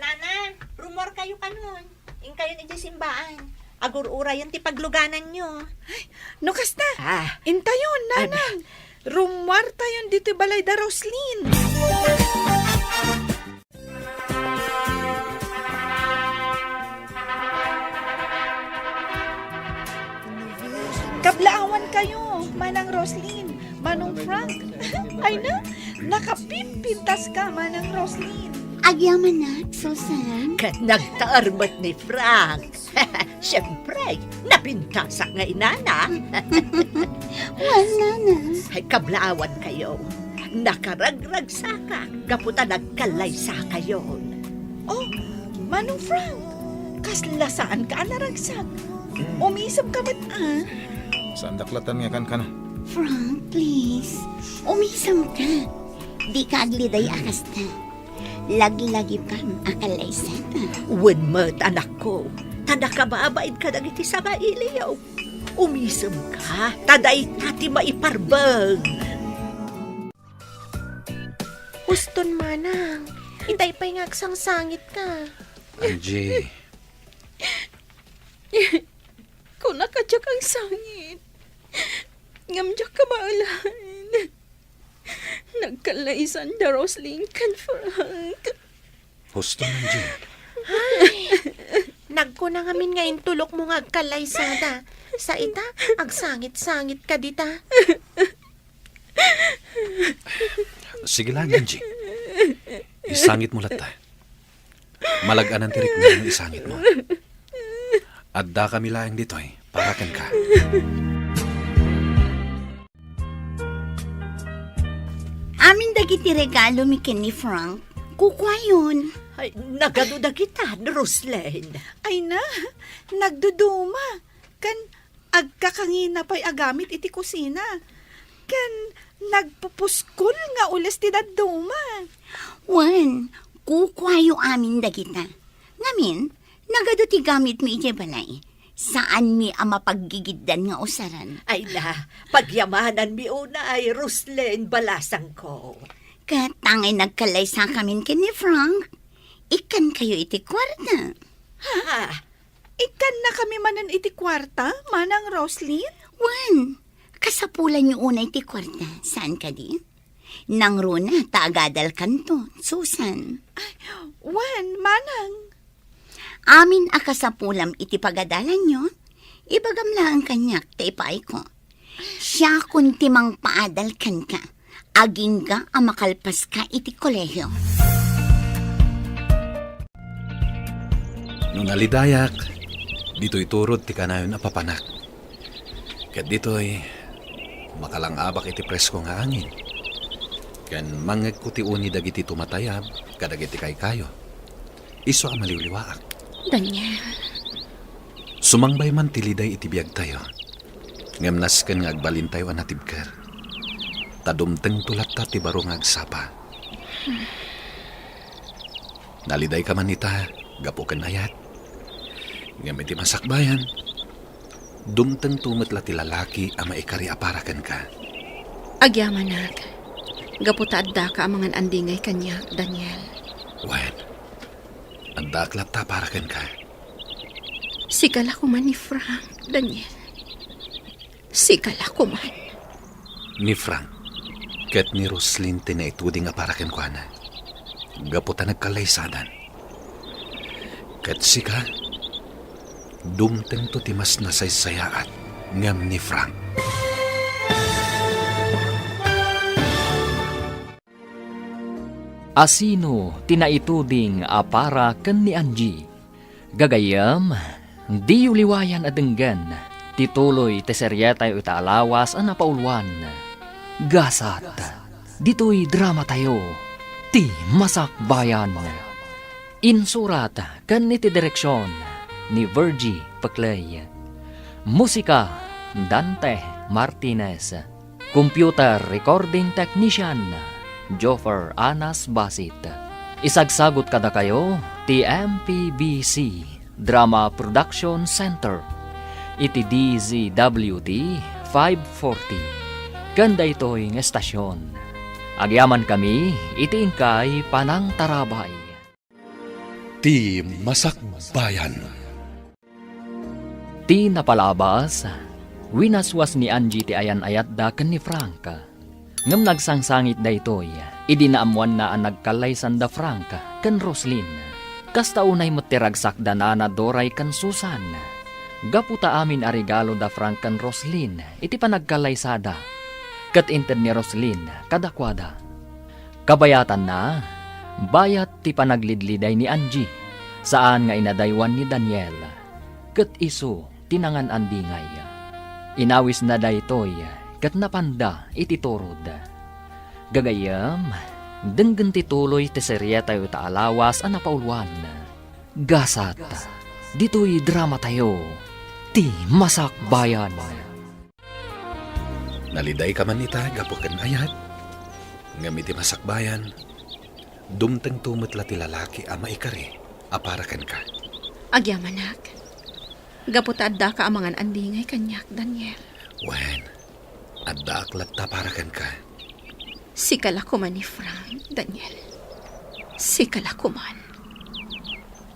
Nanang, rummuarkayo kanon. Inkayon idiay simbaan. Agur-urayen ti paglugananyo. Ay, no kasta, ah, intayon, ay, Nanang. Rummuartayon ditoy balay da Roslyn. Kablaawankayo, Manang Roslyn, Manong Frank. Ay na, nakapimpintaska, Manang Roslyn. Agyamanak, Susan. Ket nagtaer met ni Frank. Siempre, napintasak nga inana. Wen, Nana. Ay, kablaawankayo. Nakaragragsakak gapu ta nagkallaysakayon. Oh, Manong Frank, kasla saanka a naragsak. Umisemka met, a. Saandak latta nga kankana. Frank, please. Umisemka. Dika agliday a kasta. Laglagipan a kallaysadan. Wen met, anakko. Ta nakababain kadagiti sangailiw. Umisemka. Ta dayta ti maiparbeng. Uston, manang. Itay pay nga agsangsangitka. Angie. Kunak a diak agsangit. Ngem diak kabaelan. Nagkallaysan da Roslyn ken Frank. Husto, Angie. Ay, nagkuna ngamin nga intulokmo nga agkallaysada. Sa ita, agsangit-sangit ka dita. Sige lang, Angie. Isangit mo latta. Malag-anan ti rikna no isangit mo. Adda kami laeng ditoy para kenka. Amin dagiti regalo mi ken ni Frank, kukuayon. Ay, nagadu dagita, Roslyn? Ay na, nagduduma. Kan agkakangina pay a gamit iti kusina. Ken nagpupuskol nga ules ti dadduma. Wen, kukuayo amin dagita. Ngamin, nagadu ti gamitmi idiay balay. Saanmi a mapaggigiddan nga usaren. Ay na, pagyamananmi unay, Roslyn, balasangko. Ket tangay nagkallaysakamin ken ni Frank, ikkankayo iti kuarta. Ha? Ikkannakami manen iti kuarta, Manang Roslyn? Wen, kasapulanyo unay ti kuarta, saan kadi? Nangruna ta agadalkanto, Susan. Ay, wen, Manang. Amin a kasapulam iti pagadalanyo, ibagam laeng kaniak ta ipaayko. Siakon ti mangpaadal kenka, agingga a makalpaska iti kolehio. No nalidayak, ditoy turod ti kanayon a papanak. Ket ditoy, makalangabak iti presko nga angin. Ken mangngegko ti uni dagiti tumatayab kadagiti kaykayo. Isu a maliwliwaak. Daniel. Sumangbay man ti liday iti biagtayo. Ngem nasken nga agbalintayo a natibker. Ta dumtengto latta ti baro nga agsapa. Nalidayka man ita, gapu ken ayat. Ngem iti masakbayan, dumtengto met la ti lalaki a maikari a para kenka. Agyamanak, gapu ta addaka a mangan-andingay kaniak, Daniel. Wen, addaak latta para kenka. Sika la koman ni Frank, Daniel. Sika la koman. Ni Frank ket ni Roslyn ti naituding a para kenkuana, gapu ta nagkallaysadan. Ket sika, dumtengto ti mas nasaysayaat ngem ni Frank. Asino ti naituding a para ken ni Angie? Gagayyem, diyo liwayan a denggen ti tuloy ti serietayo ita a lawas a napauluan, Gasat, ditoy dramatayo, Ti Masakbayan. Insurat ken iti direksion ni Virgie Peclay. Musika, Dante Martinez. Computer Recording Technician, Joffer Anas Basit. Isagsagut kadakayo ti M P B C Drama Production Center iti D Z W T five forty ken daytoy nga estasion. Agyamankami iti inkay panangtarabay. Ti Masakbayan. Ti napalabas, winaswas ni Angie ti ayan-ayatda ken ni Frank. Ngem nagsangsangit daytoy idi naammoanna a nagkallaysanda Frank ken Roslyn. Kasta unay met ti ragsakda Nana Doray ken Susan. Gapu ta amin a regalo da Frank ken Roslyn iti panagkallaysada, ket inted ni Roslyn kadakuada. Kabayatanna, bayat ti panaglidliday ni Angie, saan nga inadaywan ni Daniel, ket isu ti nangan-andingay. Inawisna daytoy ket napanda iti turod. Gagayyem, denggen ti tuloy ti serietayo ita a lawas a napauluan. Gasat, ditoy dramatayo, Ti Masakbayan. Nalidayka man ita gapu ken ayat, ngem iti masakbayan, dumtengto met la ti lalaki a maikari a para kenka. Agyamanak, gapu ta addaka a mangan-andingay kaniak, Daniel. Wen, addaak latta para kenka. Sika la koma ni Frank, Daniel. Sika la koman.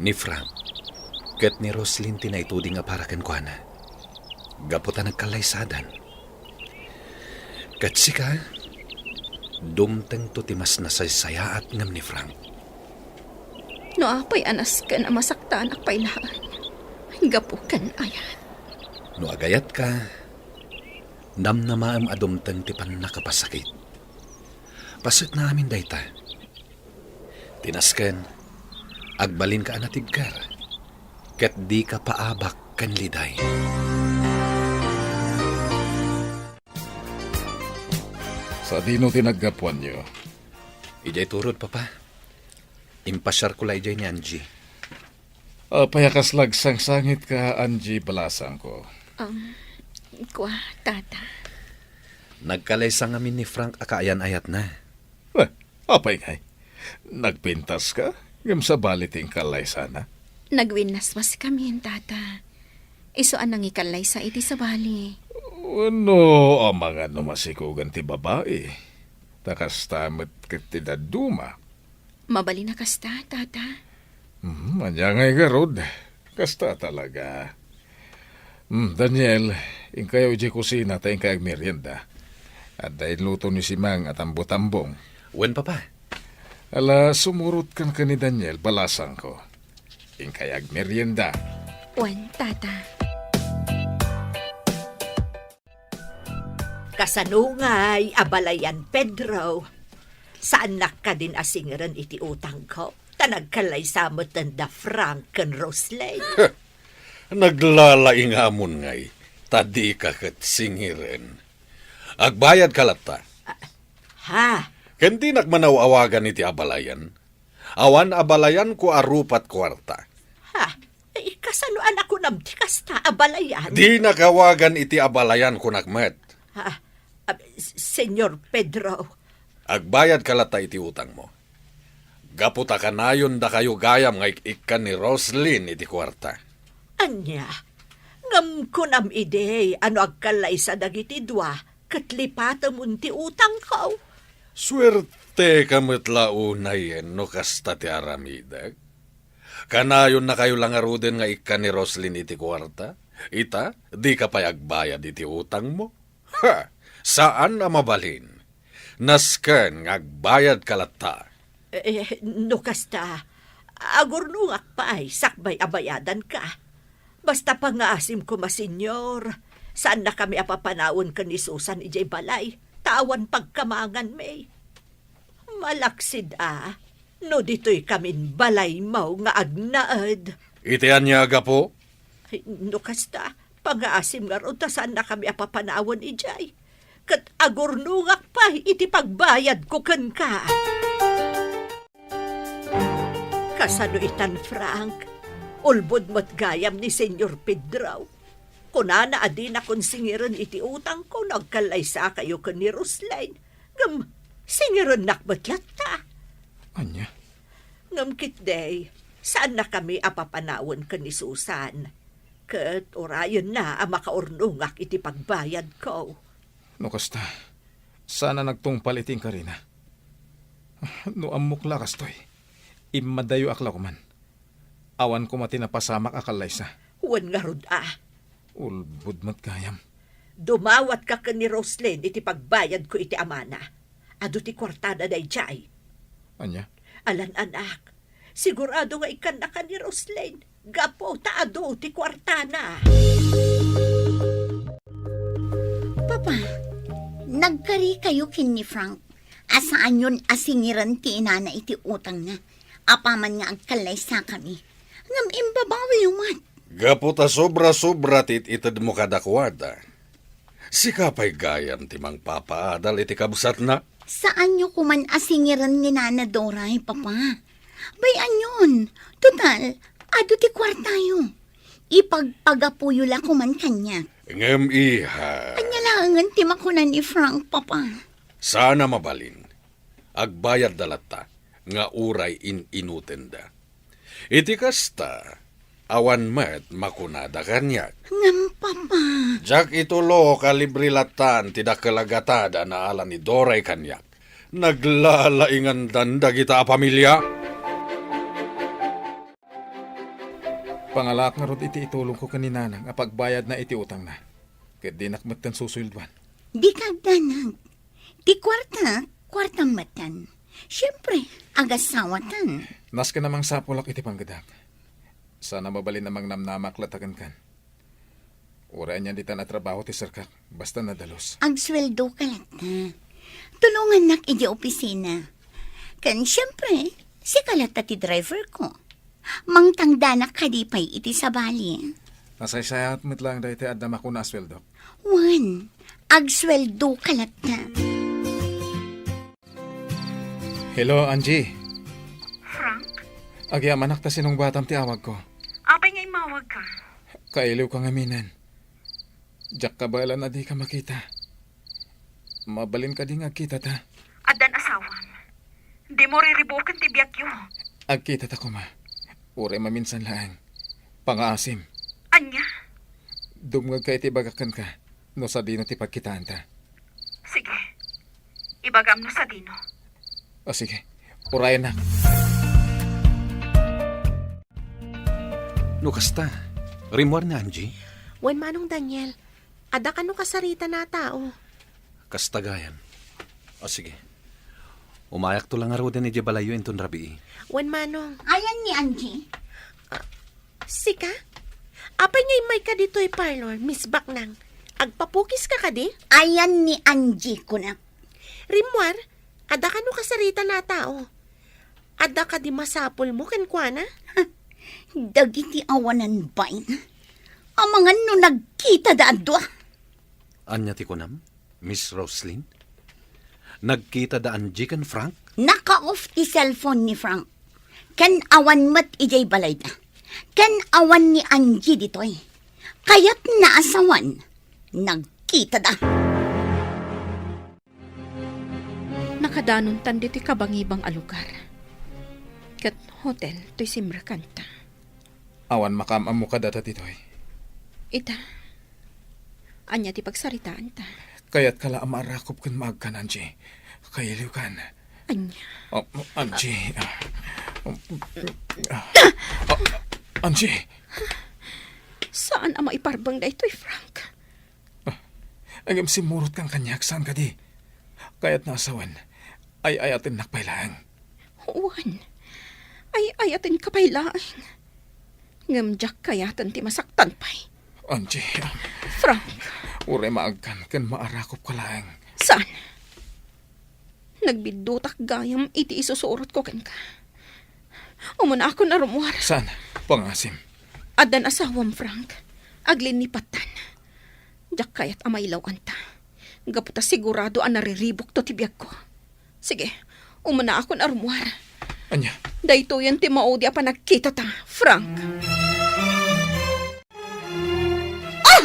Ni Frank ket ni Roslyn ti naituding a para kenkuana. Gapu ta nagkallaysadan. Ket sika, dumtengto ti mas nasaysayaat ngem ni Frank. No apay a nasken a masaktanak pay laeng, gapu ken ayat. No agayatka, namnamaem a dumteng ti pannakapasakit. Pasekna amin dayta. Ti nasken, agbalinka a natibker, ket dika paabak ken liday. Sadino ti naggapuanyo? Idiay turod, Papa. Impasiarko la idiay ni Angie. Apay a kasla agsangsangitka, Angie, balasangko? Um, kua, Tata. Nagkalaysa ngamin ni Frank a kaayan-ayatna. Eh, apay ngay? Nagpintaska? Ngem sabali ti inkalaysana? Nagwinnaswaskamin, Tata. Isu a nangikallaysa iti sabali. Wenno, amangan no masikugan ti babai. Ta kasta met ket ti dadduma. Mabalin a kasta, Tata. Hmm, ania ngay garud? Kasta talaga. Hmm, Daniel, inkayo idiay kusina ta inkay agmerienda. Adda inluto ni Simang a tambo-tambong. Wen, Papa. Ala, sumurotkan ken ni Daniel, balasangko. Inkay agmerienda. Wen, Tata. Kasano ngay a balayan, Pedro? Saannak kadin a singeren iti utangko? Ta nagkallaysa metten da Frank ken Roslyn. Naglalaingamon ngay, ta dika ket singeren. Agbayadka latta. Ha? Ken dinak manaw-awagan iti abalayan? Awan abalayanko a rupa't kuarta. Ha? Eh, kasano a nakunam ti kasta a balayan? Dinak awagan iti abalayan, kunak met. Ah, ah, S-, Señor Pedro. Agbayadka latta iti utangmo. Gapu ta kanayon dakayo gayam nga ik-ikkan ni Roslyn iti kuarta. Ania? Ngem kunam idi a no agkallaysa dagiti dua, ket lipatemon ti utangko. Suerteka met la unayen no kasta ti aramidek. Kanayonnakayo la ngaruden nga ikkan ni Roslyn iti kuarta? Ita, dika pay agbayad iti utangmo? Ha! Saan a mabalin. Nasken nga agbayadka latta. Eh, no kasta, agurnongak pay sakbay a bayadanka. Basta pangngaasim koma, Señor, saannakami a papanawen ken ni Susan idiay balay, ta awan pagkamanganmi. Malaksid a, no ditoykamin balaymo nga agnaed. Iti ania a gapu? Ay, no kasta, pangngaasim ngarud ta saannakami a papanawen idiay. Ket agurnongak pay iti pagbayadko kenka. Kasano itan, Frank? Ulbod met gayam ni Señor Pedro. Kunana a dinakon singeren iti utangko no agkallaysakayo ken ni Roslyn. Ngem, singerennak met latta. Ania? Ngem ketdi, saannakami a papanawen ken ni Susan. Ket urayenna a makaurnongak iti pagbayadko. No kasta, saan a nagtungpal iti inkarina. No ammok la kastoy, immadayoak la koman. Awan koma ti napasamak a kallaysa. Wen ngarud a. Ulbod met gayam. Dumawatka ken ni Roslyn iti pagbayadko iti amana. Adu ti kuartana daydiay. Ania? Alan-anak, sigurado nga ikkannaka ni Roslyn. Gapu ta adu ti kuartana. Papa, nagkarikayo ken ni Frank a saanyon a singiren ti inana iti utangna apaman nga agkallaysakami. Ngem imbabawiyo met. Gapu ta sobra-sobra ti it-itedmo kadakuada. Sika pay gayam ti mangpapaadal iti kabsatna. Saanyo koman a singiren ni Nana Doray, Papa. Bay-anyon, total, adu ti kuartayo. Ipagpagapuyo la koman kaniak. Ngem, iha. Ania la Angen ti makuna ni Frank, Papa. Saan a mabalin. Agbayadda latta nga uray in-inutenda. Iti kasta, awan met makunada kaniak. Ngem, Papa. Diak itulok a libre lattan ti dakkel a gatad a naala ni Doray kaniak. Naglalaingandan dagita a pamilia. Pangalaak ngarud iti itulongko ken ni Nanang a pagbayadna iti utangna. Ket dinak metten susueldoan. Dika agdanag. Ti kuarta, kuartam metten. Siempre, agasawatan. Nasken a mangsapulak iti panggedak. Saan a mabalin a mangnamnamak latta kenkan. Uray ania ditan a trabaho ti serkak, basta nadalus. Agsueldoka latta. Tulongannak idiay opisina. Ken siempre, sika latta ti driverko. Mangtangdanak kadi pay iti sabali. Nasaysayaat met laeng daytoy adda makuna a sueldok. Wen, agsueldoka latta. Hello, Angie. Frank? Agyamanak ta sinungbatam ti awagko. Apay nga immawagka? Kailiwka ngaminen. Diak kabaelan a dika makita. Mabalin kadi nga agkitata? Addan asawam. Dimo riribuken ti biagyo. Agkitata koma. Uray maminsan laeng. Pangaasim. Ania? Dumngegka iti ibagak kenka no sadino ti pagkitaanta. Sige. Ibagam no sadino. O sige. Urayennak. No kasta, rimmuar ni Angie? Wen, Manong Daniel. Adda kano kasaritan a tao. Kasta gayam. O sige. Umayakto la ngaruden idiay balayyo inton rabii. Wen, Manong. Ayan ni Angie? Ah, sika? Apay nga immayka ditoy parlor, Miss Baknang? Agpapukiska kadi? Ayan ni Angie, kunak. Rimmuar, adda kano kasaritan a tao? Adda kadi masapulmo kenkuana? Dagiti awanan bain. Amangan no nagkitada a dua. Ania ti kunam, Miss Roslyn? Nagkita da Angie ken Frank? Naka-off ti cellphone ni Frank. Ken awan met idiay balayda. Ken awan ni Angie ditoy. Kayatna a sawen, nagkita da. Nakadanontan ditoy kabangibang a lugar. Ket hotel toy simrekanta. Awan makaam-ammo kadata ditoy. Ita, ania ti pagsaritaanta? Kayatka la a maarakop ken maagkan, Angie. Kailiwkan. Ania? Oh, Angie. Ah, ah, Angie. Saan a maiparbeng daytoy, Frank? Ah, ngem simmurotkan kaniak, saan kadi? Kayatna a sawen, ay-ayatennak pay laeng. Wen, ay-ayatenka pay laeng. Ngem diak kayaten ti masaktan pay. Angie. Frank. Uray maagkan ken maarakopka laeng. Saan? Nagbiddutak gayam iti isusurotko kenka. Umunakon a rummuar. Saan? Pangasim. Addan asawam, Frank. Aglinipattan. Diak kayat a mailawanta. Gapu ta sigurado a nariribukto ti biagko. Sige, umunakon a rummuar. Ania? Daytoyen ti maudi a panagkitata, Frank. Ah!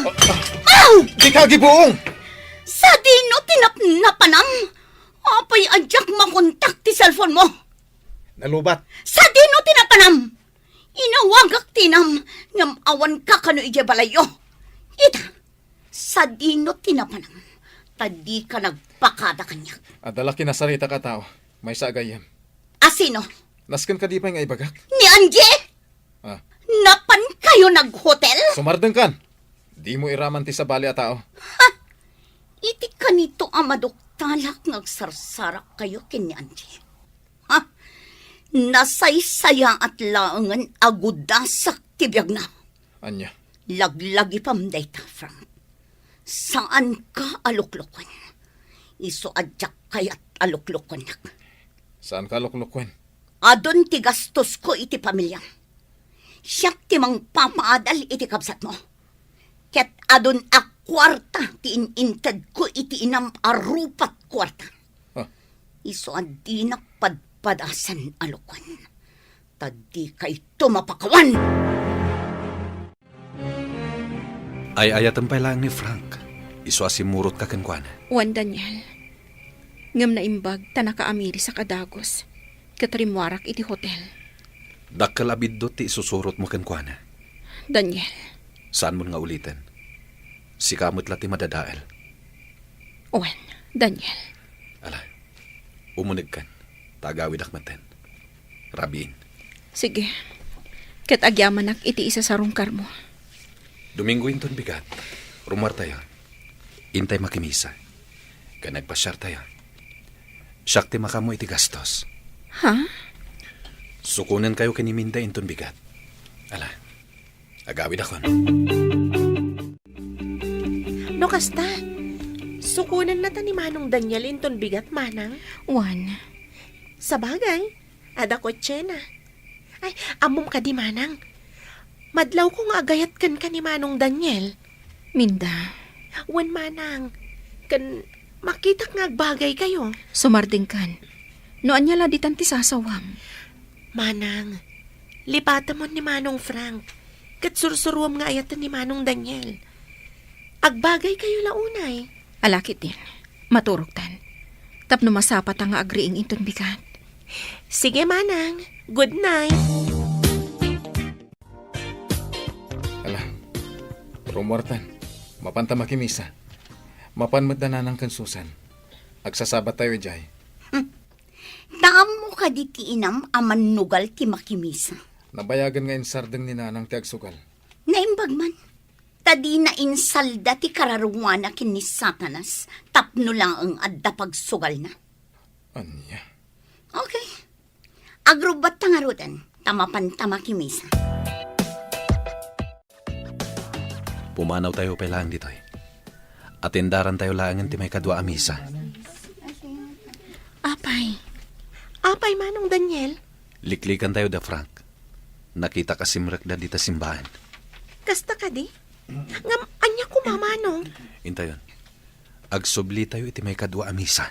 Ah! Dika agibuong! Sadino ti napnapanam? Apay a diak makontak ti cellphone mo? Nalubat. Sadino ti napanam? Inawagak ti inam, ngem awanka kano idiay balayyo. Ita, sadino ti napanam? Ta dika nagpakada kaniak. Adda la kinasaritak a tao. Maysa a gayyem. A sino? Nasken kadi pay nga ibagak? Ni Angie! Ah. Napankayo naghotel? Sumardengkan! Dimo iraman ti sabali a tao. Ha! Iti kanito a maduktalak nga agsarsarakkayo ken ni Angie. Ha? Nasaysayaat laengen a gudasak ti biagna. Ania? Laglagipem dayta, Frank. Saanka a lukloken. Isu a diak kayat a luklokennak. Saanka a lukloken? Adun ti gastosko iti pamiliam. Siak ti mangpapaadal iti kabsatmo. Ket adun a kuarta ti in-intedko iti inam a rupat kuarta. Ah. Isu a dinak padpadasen a lukon. Ta dikayto mapakawan! Ay-ayatem pay laeng ni Frank. Isu a simmurotka kenkuana. Wen, Daniel. Ngem naimbag ta nakaamirisak a dagus, ket rimmuarak iti hotel. Dakkel a biddut ti isusurotmo kenkuana. Daniel. Saanmon nga uliten. Sika met la ti madadael. Wen, Daniel. Ala, umunegkan, ta agawidak metten. Rabiin. Sige. Ket agyamanak iti isasarungkarmo. Domingo inton bigat, rummuartayo. Intay makimisa. Ken agpasiartayo. Siak ti makaammo iti gastos. Ha? Sukonenkayo ken ni Minda inton bigat. Ala, agawidakon. No kasta, sukonennata ni Manong Daniel inton bigat, Manang? Wen. Sabagay, adda kotsena. Ay, ammom kadi, Manang? Madlawko nga agayat kenka ni Manong Daniel. Minda. Wen, Manang. Ken makitak nga agbagaykayo. Sumardengkan. No ania la ditan ti sasawam? Manang, lipatemon ni Manong Frank, ket sursurom nga ayaten ni Manong Daniel. Agbagaykayo la unay. Ala ketdin, maturogtan. Tapno masapata nga agriing inton bigat. Sige, Manang. Good night. Ala, rummuartan. Mapanta makimisa. Mapan met da Nanang ken Susan. Agsasabat tayo idiay. Hmm. Ta ammo kadi ti inam a mannugal ti makimisa? Nabayagen nga insardeng ni Nanang ti agsugal. Naimbag man. Ta dina insalda ti kararuana ken ni Satanas tapno laeng adda pagsugalna. Ania? Okay. Agrubbatta ngaruden, ta mapanta makimisa. Pumanawtayo pay laeng ditoy. Atendarantayo laengen ti maikadua a misa. Apay. Apay, Manong Daniel? Liklikantayo da Frank. Nakitak a simrekda dita simbaen. Kasta kadi? Ngem ania koma, Manong? Intayon. Agsublitayo iti maikadua a misa.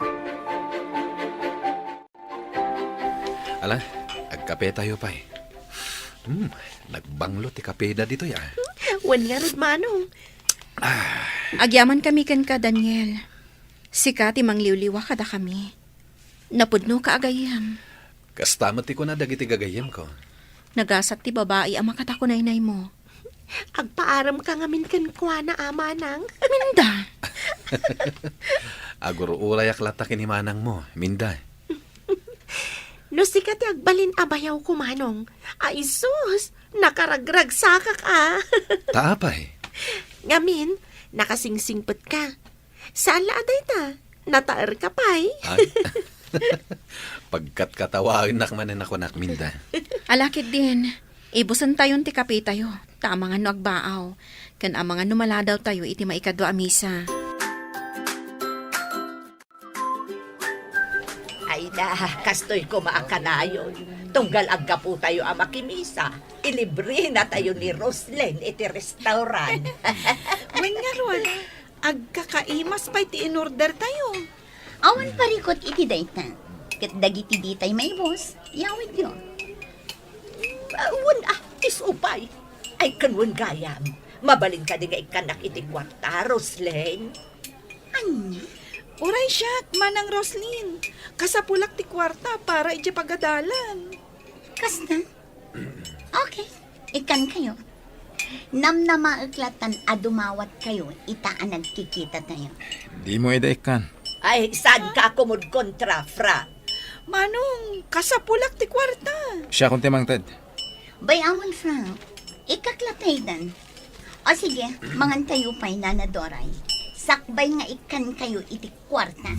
Ala, agkapetayo pay. Hmm, nagbanglo ti kapeda ditoy, ah. Wen ngarud, Manong. Agyamankami kenka, Daniel. Sika ti mangliwliwa kadakami. Napudnoka a gayyem. Kasta met ti kuna dagiti gagayyemko. Nagasat ti babai a makatakunaynaymo. Agpaaramka ngamin kenkuana, a, Manang. Minda! Agur-urayak latta ken ni Manangmo, Minda. No sika ti agbalin a bayawko, Manong. Ay sus, nakaragragsakak, a. Ta apay? Ngamin, nakasingsingpetka. Saan la a dayta, nataerka pay. Ay. Pagkatkatawaennak manen a kunak, Minda. Ala ketdin, ibusentayon ti kapetayo, ta amangan no agbaaw, ken amangan no maladawtayo iti maikadua a misa. Ay na, kastoy koma a kanayon. Tunggal aggapotayo a makimisa, ilibrenatayo ni Roslyn iti restaurant. Wen ngarud, agkakaimas pay ti inordertayo. Awan parikut iti dayta. Ket dagiti ditay maibus, yawidyo. Ah, wen, ah, isu pay. Ay, ken wen gayam. Mabalin kadi nga ikkannak iti kuarta, Roslyn? Ania? Uray siak, Manang Roslyn. Kasapulak ti kuarta para idiay pagadalan. Kasta? Okay. Ikkankayo. Namnamaek latan a dumawatkayo ita a nagkikitatayo. Dimo ida ikkan. Ay, saanka a kumudkontra, Frank? Manong, kasapulak ti kuarta. Siakon ti mangted. Bay-awon, Frank. Ikkak la taydan. O sige, mangantayo pay, Nana Doray. Sakbay nga ikkankayo iti kuarta.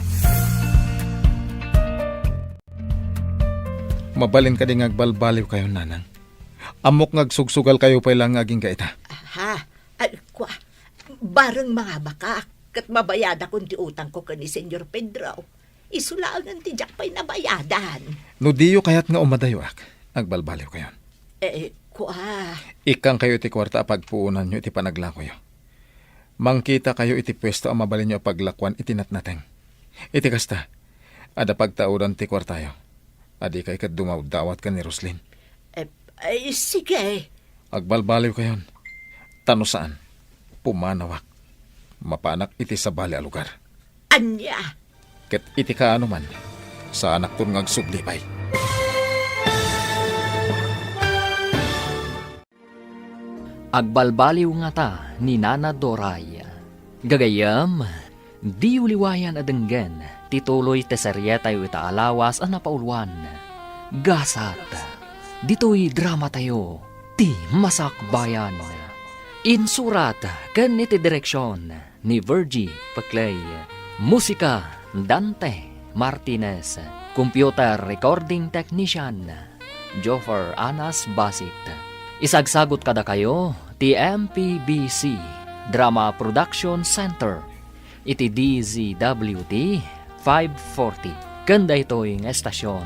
Mabalin kadi nga agbalbaliwkayo, Nanang? Ammok nga agsugsugalkayo pay laeng nga agingga ita. Aha, ay, kua, bareng mangabakak, ket mabayadakon ti utangko ken ni Señor Pedro. Isu laengen ti diak pay nabayadan. No diyo kayat nga umadayoak, agbalbaliwkayon. Eh, kua. Ikkankayo iti kuarta a pagpuonanyo iti panaglakoyo. Mangkitakayo iti puesto a mabalinyo a paglakuan iti natnateng. Iti kasta, adda pagtaudan ti kuartayo. A dikay ket dumawdawat ken ni Roslyn. Eh, ay, sige. Agbalbaliwkayon. Ta no saan, pumanawak. Mapanak iti sabali a lugar. Ania? Ket iti kaano man, saanakton nga agsubli pay. Agbalbaliw ngata ni Nana Doray. Gagayyem, diyo liwayan a denggen ti tuloy ti serietayo ita a lawas a napauluan. Gasat, ditoy dramatayo, Ti Masakbayan. Insurat ken iti direksion ni Virgie Peclay. Musika, Dante Martinez. Computer recording technician, Joffer Anas Basit. Isagsagot kadakayo ti M P B C Drama Production Center iti D Z W T five forty ken daytoy nga estasion.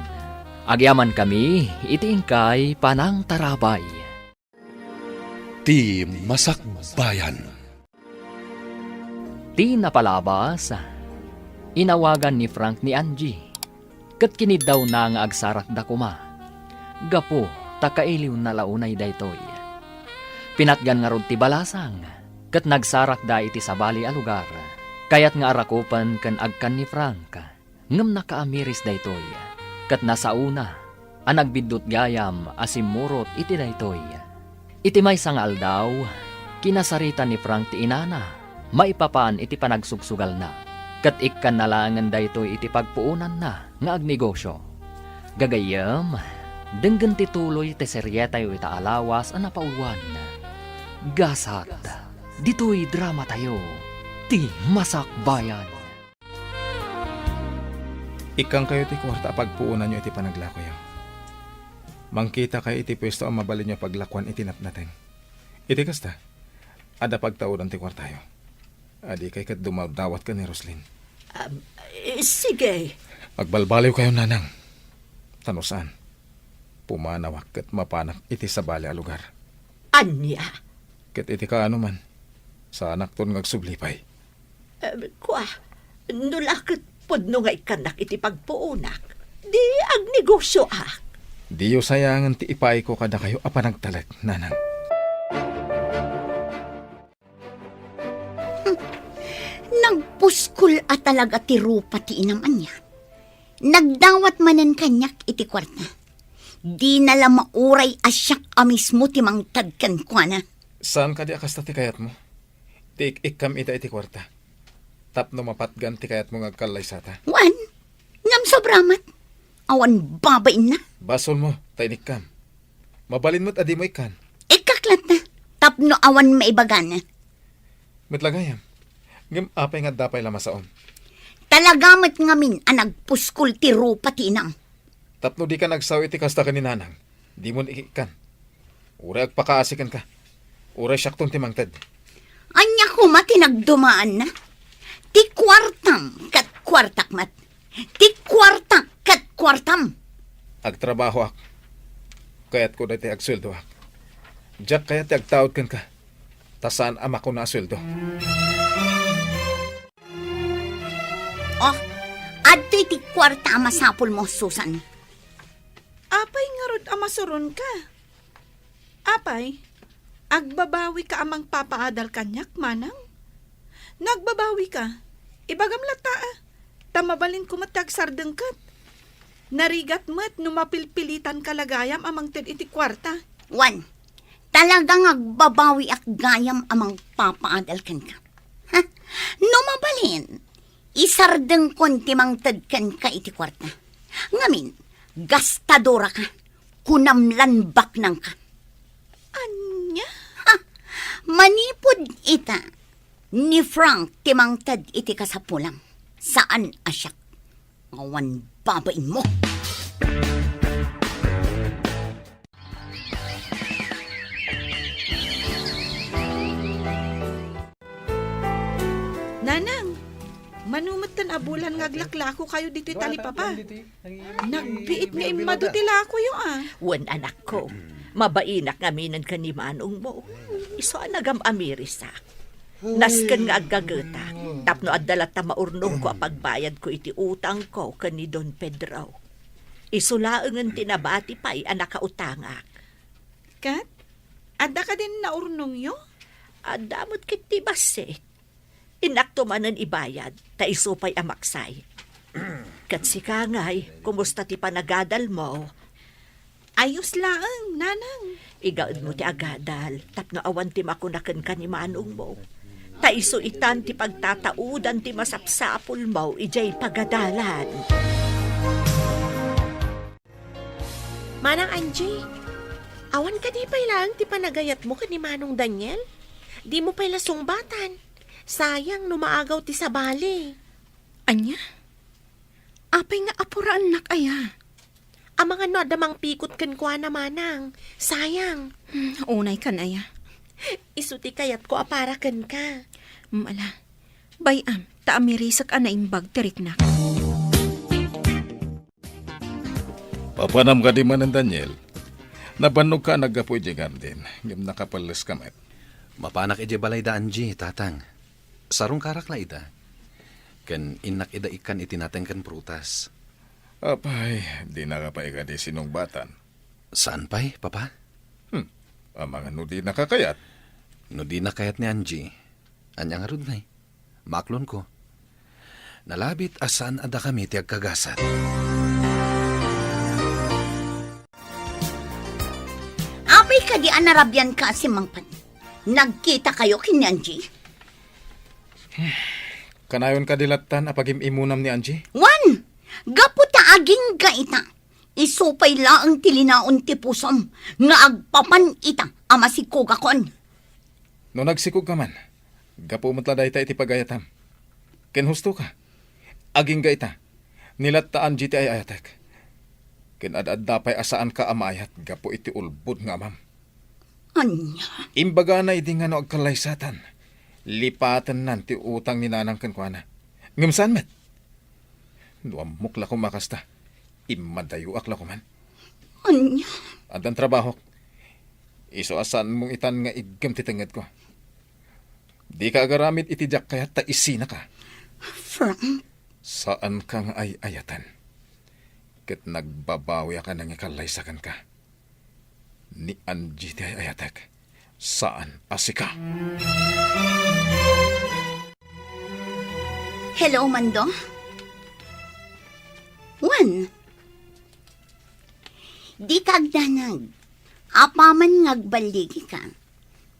Agyamankami iti inkay panangtarabay. Ti Masakbayan. Ti napalabas, inawagan ni Frank ni Angie, ket kiniddawna nga agsarakda koma, gapu ta kailiwna la unay daytoy. Pinatgan ngarud ti balasang, ket nagsarakda iti sabali a lugar. Kayat nga arakupen ken agkan ni Frank. Ngem nakaamiris daytoy, ket nasaona a nagbiddut gayam a simmurot iti daytoy. Iti maysa nga aldaw, kinasarita ni Frank ti inana maipapan iti panagsugsugalna, ket ikkanna laengen daytoy iti pagpuonanna nga agnegosio. Gagayyem, denggen ti tuloy ti serietayo ita a lawas a napauluan. Gasat, ditoy dramatayo, Ti Masakbayan. Ikkankayo ti kuarta a pagpuonanyo iti panaglakoyo. Mangkitakayo iti puesto a mabalinyo a paglakuan iti napnateng. Iti kasta, adda pagtaudan ti kuartayo. Adikay ket dumadawat ken ni Roslyn. Am, eh, sige. Agbalbaliwkayo, nanang. Ta no saan, pumanawak ket mapanak iti sabali a lugar. Ania? Ket iti kaano man, saanakton nga agsubli pay. Eh, kua, no la ket pudno nga ikkannak iti pagpuonak, di agnegosioak. Diyo sayangen ti ipaayko kadakayo a panagtalek, nanang. Hmm. Nagpuskol a talaga ti rupa ti inam ania. Nagdawat manen kaniak iti kuarta. Dina la mauray a siak a mismo ti mangted kenkuana. Saan kadi a kasta ti kayatmo? Ti ik-ikkam ita iti kuarta. Tapno mapatgan ti kayatmo nga agkallaysata. Wen, ngem sobra met. Awan babainna. Basolmo, ta inikkam. Mabalin met a dimo ikkan. Ikkak latta, tapno awan maibagana. Met la gayam. Ngem apay nga adda pay la masaom? Talaga met ngamin a nagpuskol ti rupa ti inam. Tapno dika nagsao iti kasta ken ni nanang, dimon ikkan. Uray agpakaasi kenka. Uray siakton ti mangted. Ania koma ti nagdumaanna? Ti kuartam ket kuartak met. Ti kuartak ket kuartam. Agtrabahoak. Kayatko daytoy agsueldoak. Diak kayat ti agtaud kenka, ta saan a makuna a sueldo. Oh, adtoy ti kuarta a masapulmo, Susan. Apay ngarud a masuronka? Apay, agbabawika a mangpapaadal kaniak, manang? No agbabawika, ibagam latta, a, ta mabalinko met ti agsardengket. Narigat met no mapilpilitanka la gayam a mangted iti kuarta. Wen, talaga nga agbabawiak gayam a mangpapaadal kenka. Ha? No mabalin, isardengkon ti mangted kenka iti kuarta. Ngamin, gastadoraka, kunam lan baknangka. Ania? Ha! Manipud ita, ni Frank ti mangted iti kasapulam. Saan a siak. Awan babainmo. Nanang, mano metten a bulan nga aglaklakokayo ditoy talipapa? Nagbiit nga immadu ti lakoyo, a. Wen, anakko, mabainak ngaminen ken ni manongmo. Isu a nagam-amirisak. Nasken nga aggagetak, tapno adda latta maurnongko a pagbayadko iti utangko ken ni Don Pedro. Isu laengen ti nabati pay a nakautangak. Ket, adda kadin naurnongyo? Adda met ket ti bassit. Innakto manen ibayad, ta isu pay a maksay. Ket sika ngay, kumusta ti panagadalmo? Ayos laeng, nanang. Igaedmo ti agadal, tapno awan ti makuna kenka ni manongmo. Ta isu itan ti pagtataudan ti masapsapulmo idiay pagadalan. Manang Angie, awan kadi pay laeng ti panagayatmo ken ni Manong Daniel? Dimo pay la sungbatan. Sayang no maagaw ti sabali. Ania? Apay nga apuraennak aya? Amangan no adda mangpikot kenkuana, manang. Sayang. Hmm, unay kan aya. Isu ti kayatko a para kenka. Mala. Bay-am, ta amirisek a naimbag ti riknak. Papanam kadi manen, Daniel? Nabannogka a naggapu idiay garden, ngem nakapelleska met. Mapanak idiay balay da Angie, tatang. Sarungkarak la ida. Ken innak ida ikkan iti nateng ken prutas. Apay, dinaka pay kadi sinungbatan? Saan pay, Papa? Hmm, amangan no dinaka kayat. No dinak kayat ni Angie, ania ngarud ngay? Maklonko. Nalabit a saan a dakami ti agkagasat. Apay kadi a narabianka a simmangpet? Nagkitakayo ken ni Angie? Kanayon kadi lattan a pagim-imunam ni Angie? Wen, gapu ta agingga ita, isu pay laeng ti linaon ti pusom nga agpapan ita a masikogakon. No nagsikogka man, gapu met la dayta iti pagayatam. Ken hustoka, agingga ita, ni latta Angie ti ay-ayatek. Ken ad-adda pay a saanka a maayat gapu iti ulbod nga amam. Ania? Imbagana idi nga no agkallaysatan, lipatennan ti utang ni nanang kenkuana. Ngem saan met? No ammok la koma kasta, immadayoak la koman. Ania? Addan trabahok. Isu a saanmo itan nga iggem ti tengngedko. Dika agaramid iti diak kayat ta isinaka. Frank. Saanka nga ay-ayaten. Ket nagbabawiak a nangikallaysa kenka. Ni Angie ti ay-ayatek, saan a sika. Hello, Mando? Wen, dika agdanag. Apaman nga agballigika,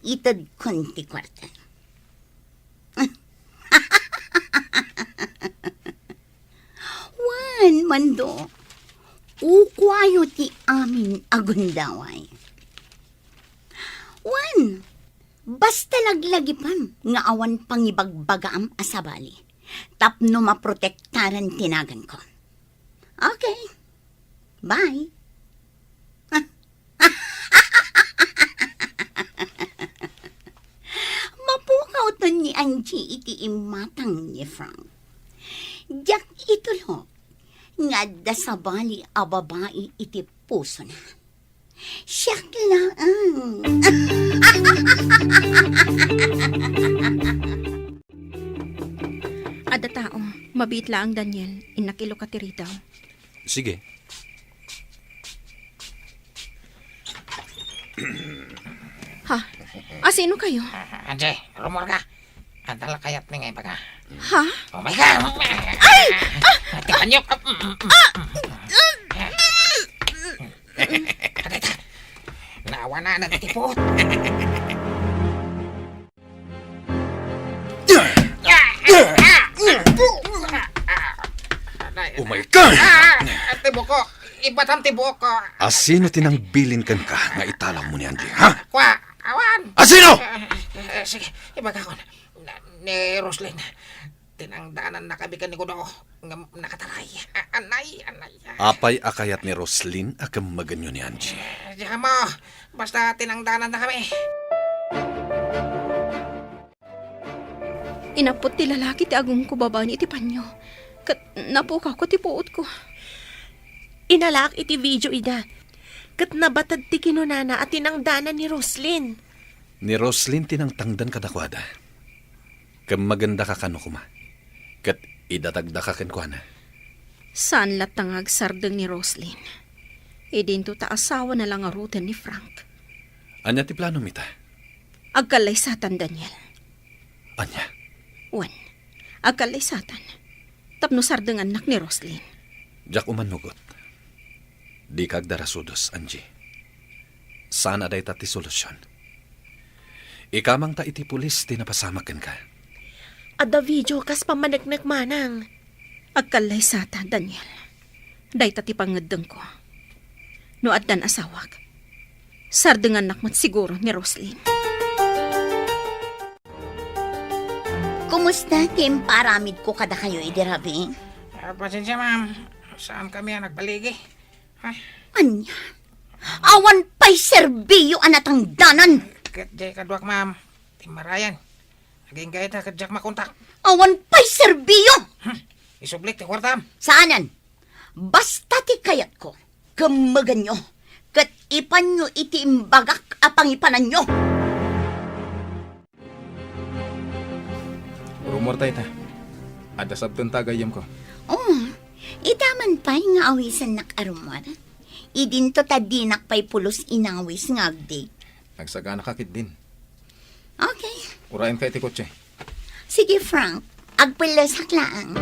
itedkon ti kuarta. Wen, Mando, ukuayo ti amin a gundaway. Wen, basta laglagipem nga awan pangibagbagaam a sabali tapno maprotektaran ti naganko. Okay. Bye. Mapukawton ni Angie iti imatang ni Frank. Diak itulok nga adda sabali a babai iti pusona. Siak laeng. Adda tao, mabiit laeng, Daniel, innak iluka ti ridaw. Sige. Ha? Asino kayo? Angie, rumor ka. Adda la kayat ni nga ibaga. Ha? Oh my God! Ay! Ah! Ati kanyok! Ah! Naawanan ti puot. Oh my God! Ah, ti buko. Ibatam ti buko. Asino ti nangbilin kenka nga italawmo ni Angie, ha? Kwa, awan. Asino? Eh, eh, sige, ibagakon. Na, ni Roslyn. Tinangdanannakami ken ni Gudo nga nakataray. A-, anay, anay. Apay a kayat ni Roslyn a kemmegenyo ni Angie? Eh, diak ammo. Basta tinangdanannakami. Inappot ti lalaki ti agungko babaen iti panyo, ket napukawko ti puotko. Inalaak iti video ida, ket nabated ti kinunana a tinangdanan ni Roslyn. Ni Roslyn ti nangtangdan kadakuada. Kemmegendaka kano koma, ket idatagdaka kenkuana. Saan latta nga agsardeng ni Roslyn. Idinto ta asawana la ngaruden ni Frank. Ania ti planom ita? Agkallaysatan, Daniel. Ania? Wen, agkallaysatan. Tapno sardengannak ni Roslyn. Diak umanugot. Dika agdarasudos, Angie. Saan a dayta ti solusion. Ikamangta iti pulis ti napasamak kenka. Adda video kas pammaneknek manang. Agkallaysata, Daniel. Dayta ti pangngeddengko. No addan asawak, sardengannak met siguro ni Roslyn. Kumusta ti impaaramidko kadakayo idi rabii? Ah, pasensia, ma'am. Saan kami a nagbaligi? Ay. Ania? Awan pay serbio a natangdanan. Ket diay kaduak, ma'am. Ti marayan. Agingga ita ket diak makontak. Awan pay serbio! Hmm. Isublik ti kuartam. Saanen. Basta ti kayatko, kemmegenyo, ket ipanyo iti imbagak a pangipananyo. Rummuarta ita. Adda sabtenta a gayyemko. Oh, ita man pay nga awisennak a rummuar. Idinto ta dinak pay pulos inawis nga agdi. Agsagana ka ketdin. Okay. Urayenka iti kotse. Sige, Frank. Agpellesak laeng.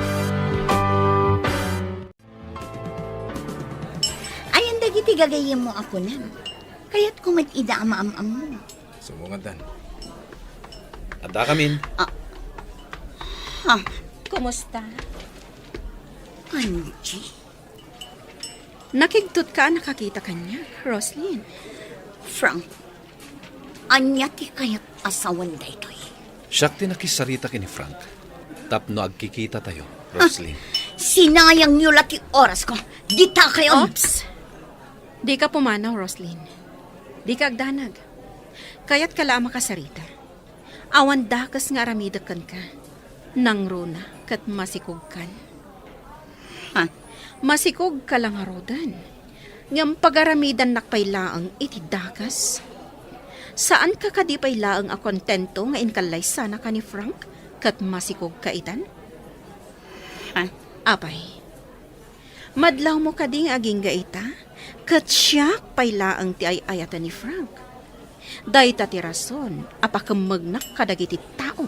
Ayan dagiti gagayyemmo a kunam. Kayatko met ida a maam-ammo. Sumungad dan. Adda kamin. Ah. Ha? Kumusta? Angie? Nakigtotka a nakakita kaniak, Roslyn. Frank, ania ti kayat a sawen daytoy? Siak ti nakisarita ken ni Frank tapno agkikitatayo, Roslyn. Ah, sinayangyo la ti orasko. Dita kayon. Oops! Dika pumanaw, Roslyn. Dika agdanag. Kayatka la a makasarita. Awan dakes nga aramidek kenka. Nangruna ket masikogkan. Ha? Masikogka la ngaruden. Ngem pagaramidannak pay laeng iti dakes. Saanka kadi pay laeng a kontento nga inkallaysanaka ni Frank ket masikogka itan? Ha? Apay, madlawmo kadi nga agingga ita? Ket siak pay laeng ti ay-ayaten ni Frank. Dayta ti rason a pakemmegnak kadagiti tao.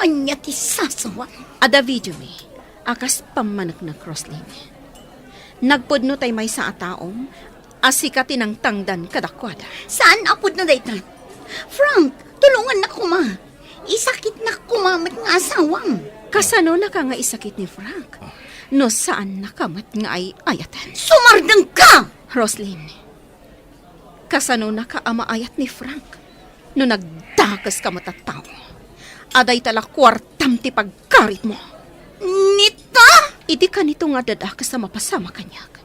Ania ti sasawam? Adda videomi a kas pammaneknek, Roslyn. Nagpudno tay maysa a taom a sika ti nangtangdan kadakuada. Saan a pudno dayta? Frank, tulongannak koma. Isakitnak koma met nga asawam. Kasanonaka nga isakit ni Frank no saannaka met nga ay-ayaten? Sumardengka! Roslyn, kasanonaka a maayat ni Frank no nagdakeska met a tao? Adda ita la kuartam ti pagkaritmo. Nita? Idi kanito nga adda dakes a mapasamak kaniak,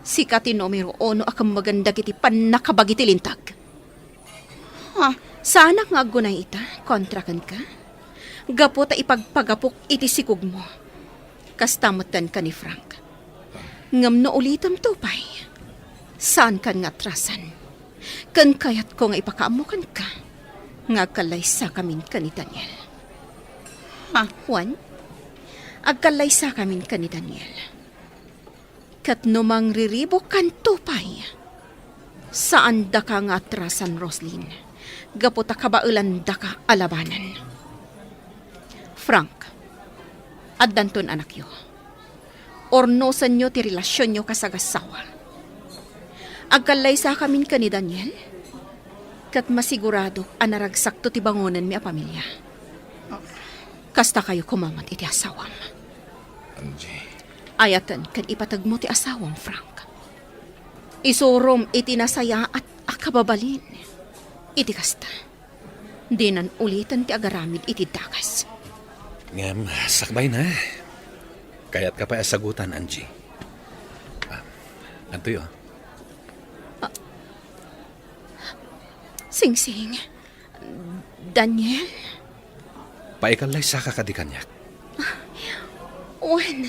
sika ti numero uno a kemmegen dagiti pannakabagi ti linteg. Ha? Saanak nga aggunay ita kontra kenka? Gapu ta ipagpagapok iti sikogmo. Kasta metten ken ni Frank. Ngem no ulitemto pay, saankan nga atrasan. Ken kayatko nga ipakaammo kenka nga agkallaysakamin ken ni Daniel. Ha? Wen, agkallaysakamin ken ni Daniel. Ket no mangriribukanto pay, saandaka nga atrasan, Roslyn, gapu ta kabaelandaka a labanen. Frank, addanton anakyo. Urnosenyo ti relasionyo kas agassawa. Agkallaysakamin ken ni Daniel, ket masiguradok a naragsakto ti bangonenmi a pamilya. Kastakayo koma met iti asawam. Angie. Ayaten ken ipategmo ti asawam, Frank. Isurom iti nasayaat a kababalin. Iti kasta, dinan uliten ti agaramid iti dakes. Ngem, sakbayna. Kayatka pay a sagutan, Angie. Ah, adtoy, oh. Ah, Singsing. Daniel? Paikallaysaka kadi kaniak? Wen,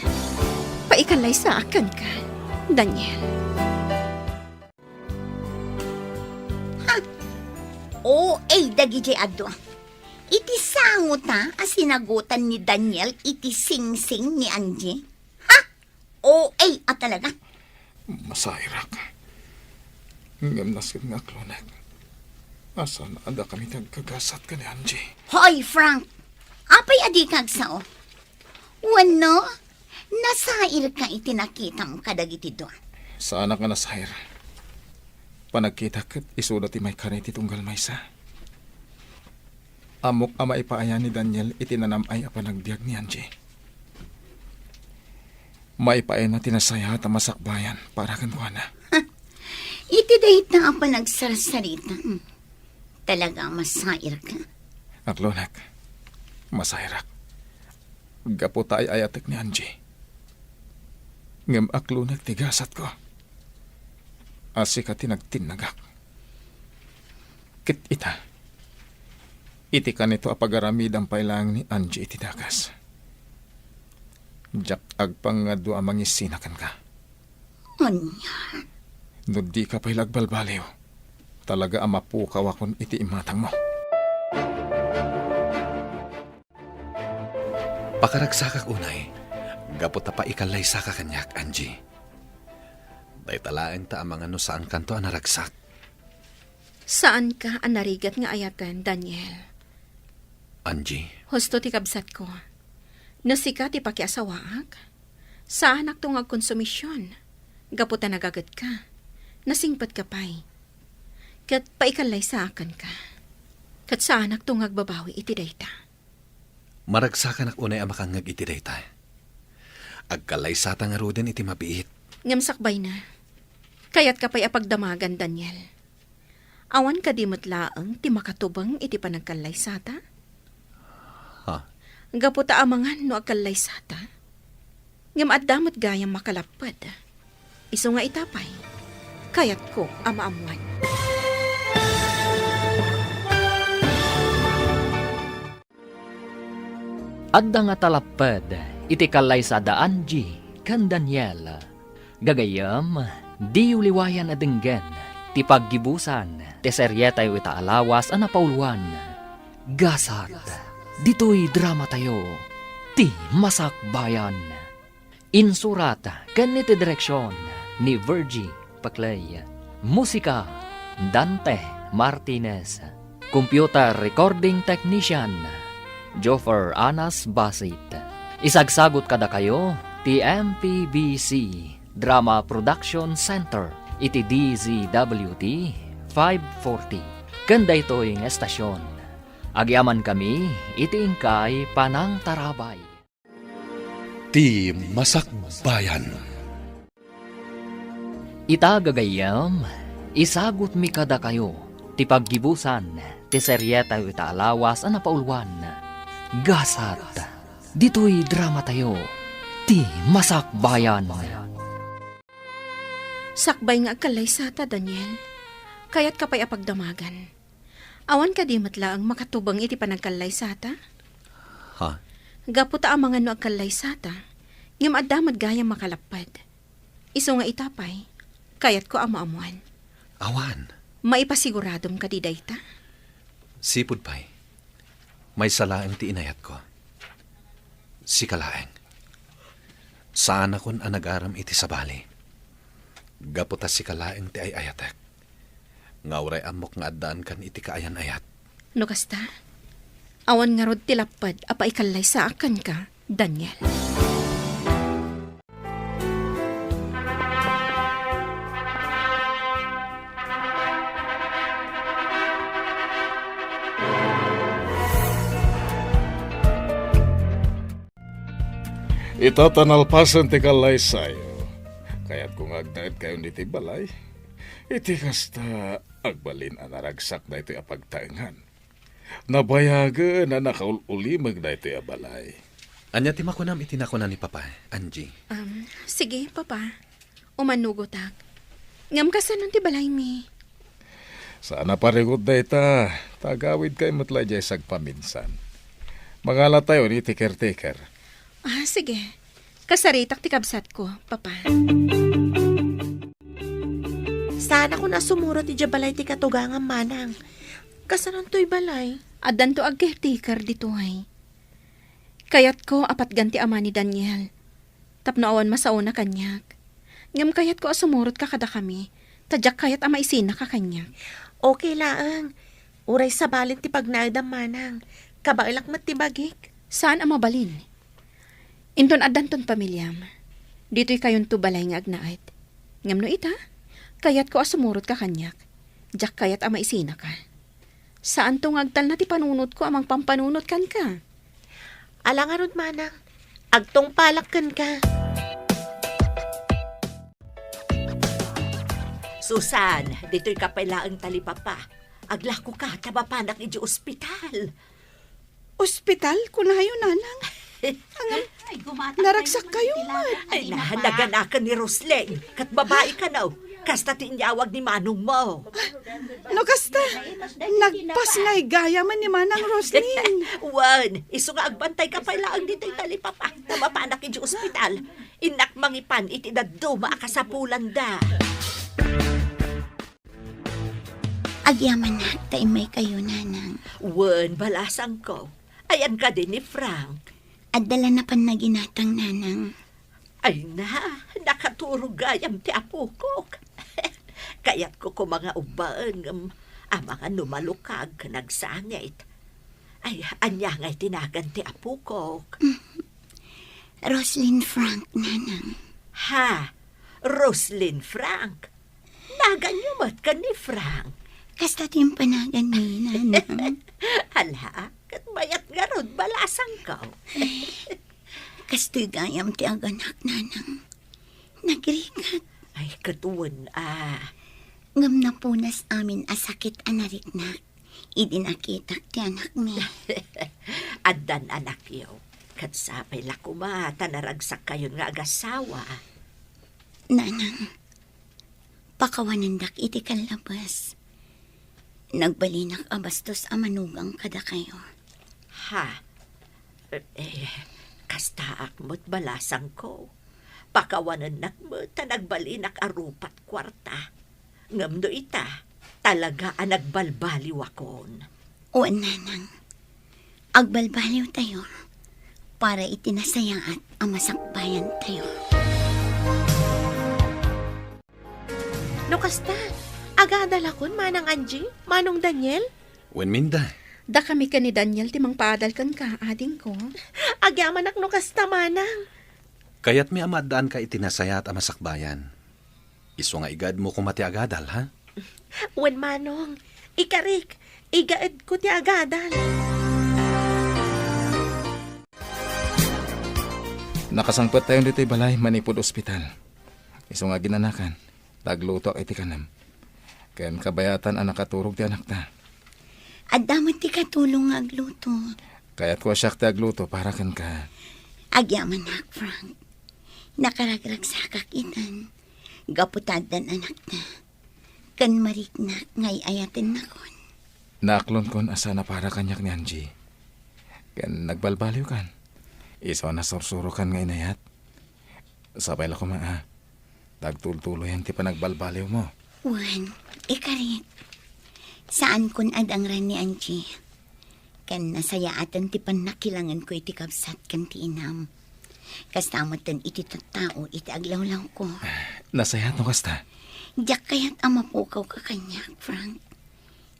paikallaysaka kenka, Daniel. Ha? O A dagiti adu. Iti sangota a sinagutan ni Daniel iti singsing ni Angie. Ha? O A a talaga. Masairak. Ngem nasken nga aklonek. Saan a dakami ti agkagasat ken ni Angie? Hoy, Frank! Apay a dika agsao? Wenno, nasairka iti nakitam kadagiti dua? Saanak nga nasair. Panagkitak ket isuda ti maikari ti tunggal maysa. Ammok a maipaayan ni Daniel iti nanam-ay a panagbiag ni Angie. Maipaayna ti nasayaat a masakbayan para kenkuana. Iti dayta a panagsarsarita, hmm, talaga a masairka. Aklonek, masairak. Gapu ta ay-ayatek ni Angie. Ngem aklonek ti gasatko. A sika ti nagtinnagak. Ket ita, iti kanito a pagaramidam pay laeng ni Angie iti dakes. Diak agpang nga adu a mangisina kenka. Ania? No dika pay la agbalbaliw, talaga a mapukawakon iti imatangmo. Pakaragsakak unay, gapu ta paikallaysaka kaniak, Angie. Dayta laeng ta amangan no saankanto a naragsak. Saanka a narigat nga ayaten, Daniel. Angie? Husto ti kabsatko. No sika ti pakiasawaak, saanakto nga agkonsumision. Gapu ta nagagetka, nasingpetka pay. Ket paikallaysaakanka. Ket saanakto nga agbabawi iti dayta. Maragsakanak unay a makangngeg iti dayta. Agkallaysata ngaruden iti mabiit. Ngem sakbayna, kayatka pay a pagdamagan, Daniel. Awan kadi met laeng ti makatubeng iti panagkallaysata? Ha? Gapu ta amangan no agkallaysata, ngem adda met gayam makalapped. Isu nga ita pay, kayatko a maammuan. Adda nga talapped iti kallaysada Angie ken Daniel. Gagayyem, diyo liwayan a denggen ti paggibusan ti serietayo ita a lawas a napauluan, Gasat. Ditoy dramatayo, Ti Masakbayan. Insurat ken iti direksion ni Virgie Paclay. Musika, Dante Martinez. Computer recording technician, Joffer Anas Basit. Isagsagut kadakayo ti M P B C Drama Production Center iti D Z W T five forty. Ken daytoy nga estasion, agyamankami iti inkay panangtarabay. Ti Masakbayan. Ita gagayyem, isagutmi kadakayo ti paggibusan ti serietayo ita a lawas a napauluan, Gasat. Ditoy dramatayo, Ti Masakbayan. Sakbay nga agkallaysata, Daniel. Kayatka pay a pagdamagan. Awan kadi met laeng makatubeng iti panagkallaysata? Ha? Gapu ta amangan no agkallaysata, ngem adda met gayam makalapped. Isu nga ita pay, kayatko a maammuan. Awan. Maipasiguradomo kadi dayta? Sipud pay, maysa laeng ti inayatko. Sika laeng. Saanakon a nagaram iti sabali. Gapu ta sika laeng ti ay-ayatek. Nga uray ammok nga addaankan iti kaayan-ayat. No kasta, awan ngarud ti lapped a paikallaysaak kenka, Daniel. Ita ta nalpasen ti kallaysayo, kayatko nga agnaedkayon iti balay. Iti kasta, agbalin a naragsak daytoy a pagtaengan. Nabayagen a nakaul-ulimeg daytoy a balay. Ania ti makunam iti nakuna ni Papa, Angie? Um, sige, Papa. Umanugotak. Ngem kasano ti balaymi? Saan a parigot dayta, ta agawidkay met la idiay sagpaminsan. Mangalatayon iti caretaker. Ah, sige. Kasaritak ti kabsatko, Papa. Saanakon a sumurot idiay balay ti katugangam, manang. Kasanontoy balay? Addanto agcaretaker ditoy. Kayatko a patgan ti ama ni Daniel. Tapno awan masaona kaniak. Ngem kayatko a sumurotka kadakami, ta diak kayat a maisinaka kaniak. Okay laeng. Uray sabalen ti pagnaedam, manang. Kabaelak met ti bagik. Saan a mabalin. Inton addanton pamiliam, ditoy kayonto balay nga agnaed. Ngem no ita, kayatko a sumurotka kaniak. Diak kayat a maisinaka. Saanto nga agtalna ti panunotko a mangpampanunot kenka. Ala ngarud, manang. Agtungpalak kenka. Susan, ditoyka pay laeng talipapa. Aglakoka ta mapanak idiay ospital. Ospital? Kunayo, nanang. Angam, naragsak kayo met. Ay, na, naganakan ni Roslyn. Ket babai kano. Kasta ti inyawag ni manongmo. No kasta, nagpasngay gayamen ni Manang Roslyn. Wen, isu nga agbantayka pay laeng ditoy talipapa. Ta mapanak idiay ospital. Innak mangipan iti dadduma a kasapulanda. Agyamanak ta immaykayo, nanang. Wen, balasangko. Ayan kadi ni Frank? Adda la napanna ginatang, nanang. Ay na, nakaturog gayam ti apokok. Kayatko koma nga ubbaen, ngem amangan no malukag ken agsangit. Ay, ania ngay ti nagan ti apokok? Roslyn Frank, nanang. Ha? Roslyn Frank? Naganyo met ken ni Frank? Kasta ti impanaganmi, nanang. Ala, ket mayat ngarud, balasangko. Kastoy gayam ti aganak, nanang. Nagrigat. Ay, ket wen a. Ngem napunas amin a sakit a nariknak idi nakitak ti anakmi. Addan anakyo. Ket sapay la koma ta naragsakkayon nga agasawa. Nanang, pakawanendak iti kallabes. Nagbalinak a bastos a manugang kadakayo. Ha? Eh, kastaak met, balasangko. Pakawanennak met ta nagbalinak a rupa't kuarta. Ngem no ita, talaga a nagbalbaliwakon. Wen, nanang. Agbalbaliwtayo para iti nasayaat a masakbayantayo. No kasta, agadalakon, Manang Angie, Manong Daniel? Wen, Minda. Dakami ken ni Daniel ti mangpaadal kenka, adingko. Agyamanak no kasta, Manang. Kayatmi a maaddaanka iti nasayaat a masakbayan. Isu nga igaedmo koma ti agadal, ha? Wen, Manong. Ikarik, igaedko ti agadal. Nakasangpettayon ditoy balay manipud ospital. Isu nga aginanakan, ta aglutoak iti kanem. Ken kabayatan a nakaturog ti anakta. Adda met ti katulong nga agluto. Kayatko a siak ti agluto para kenka. Agyamanak, Frank. Nakaragragsakak itan. Gapu ta addan anakta. Ken mariknak nga ay-ayatennakon. Naaklonkon a saan a para kaniak ni Angie. Ken nagbalbaliwkan. Isu a nasursurokan nga inayat. Sapay la koma a, ta agtultuloyan ti panagbalbaliwmo. Wen, ikarik. Saankon a dangran ni Angie. Ken nasayaaten ti pannakilangenko iti kabsat ken ti inam. Kasta metten iti tattao iti aglawlawko. Nasayaat no kasta. Diak kayat a mapukawka kaniak, Frank.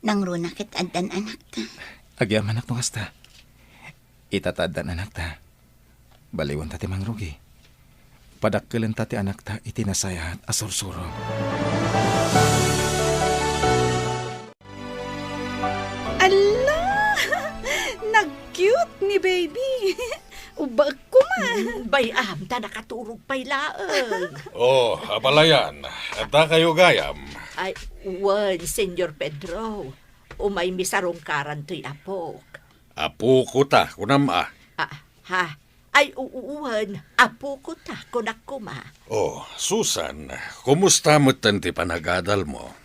Nangruna ket addan anakta. Agyamanak no kasta. Ita ta addan anakta. Baliwenta ti mangrugi. Padakkelenta ti anakta iti nasayaat a sursuro. Alla! Nag-cute ni baby. Ubaek koma. Mm, bay-am, ta nakaturog pay laeng. Oh, abalayan. Adda kayo gayam? Ay, wen, Senyor Pedro. Umaymi sarungkaran toy apok. Apoko ta, kunam a. Ah, ha? Ay, u-, wen, apoko ta, kunak koma. Oh, Susan, kumusta metten ti panagadalmo?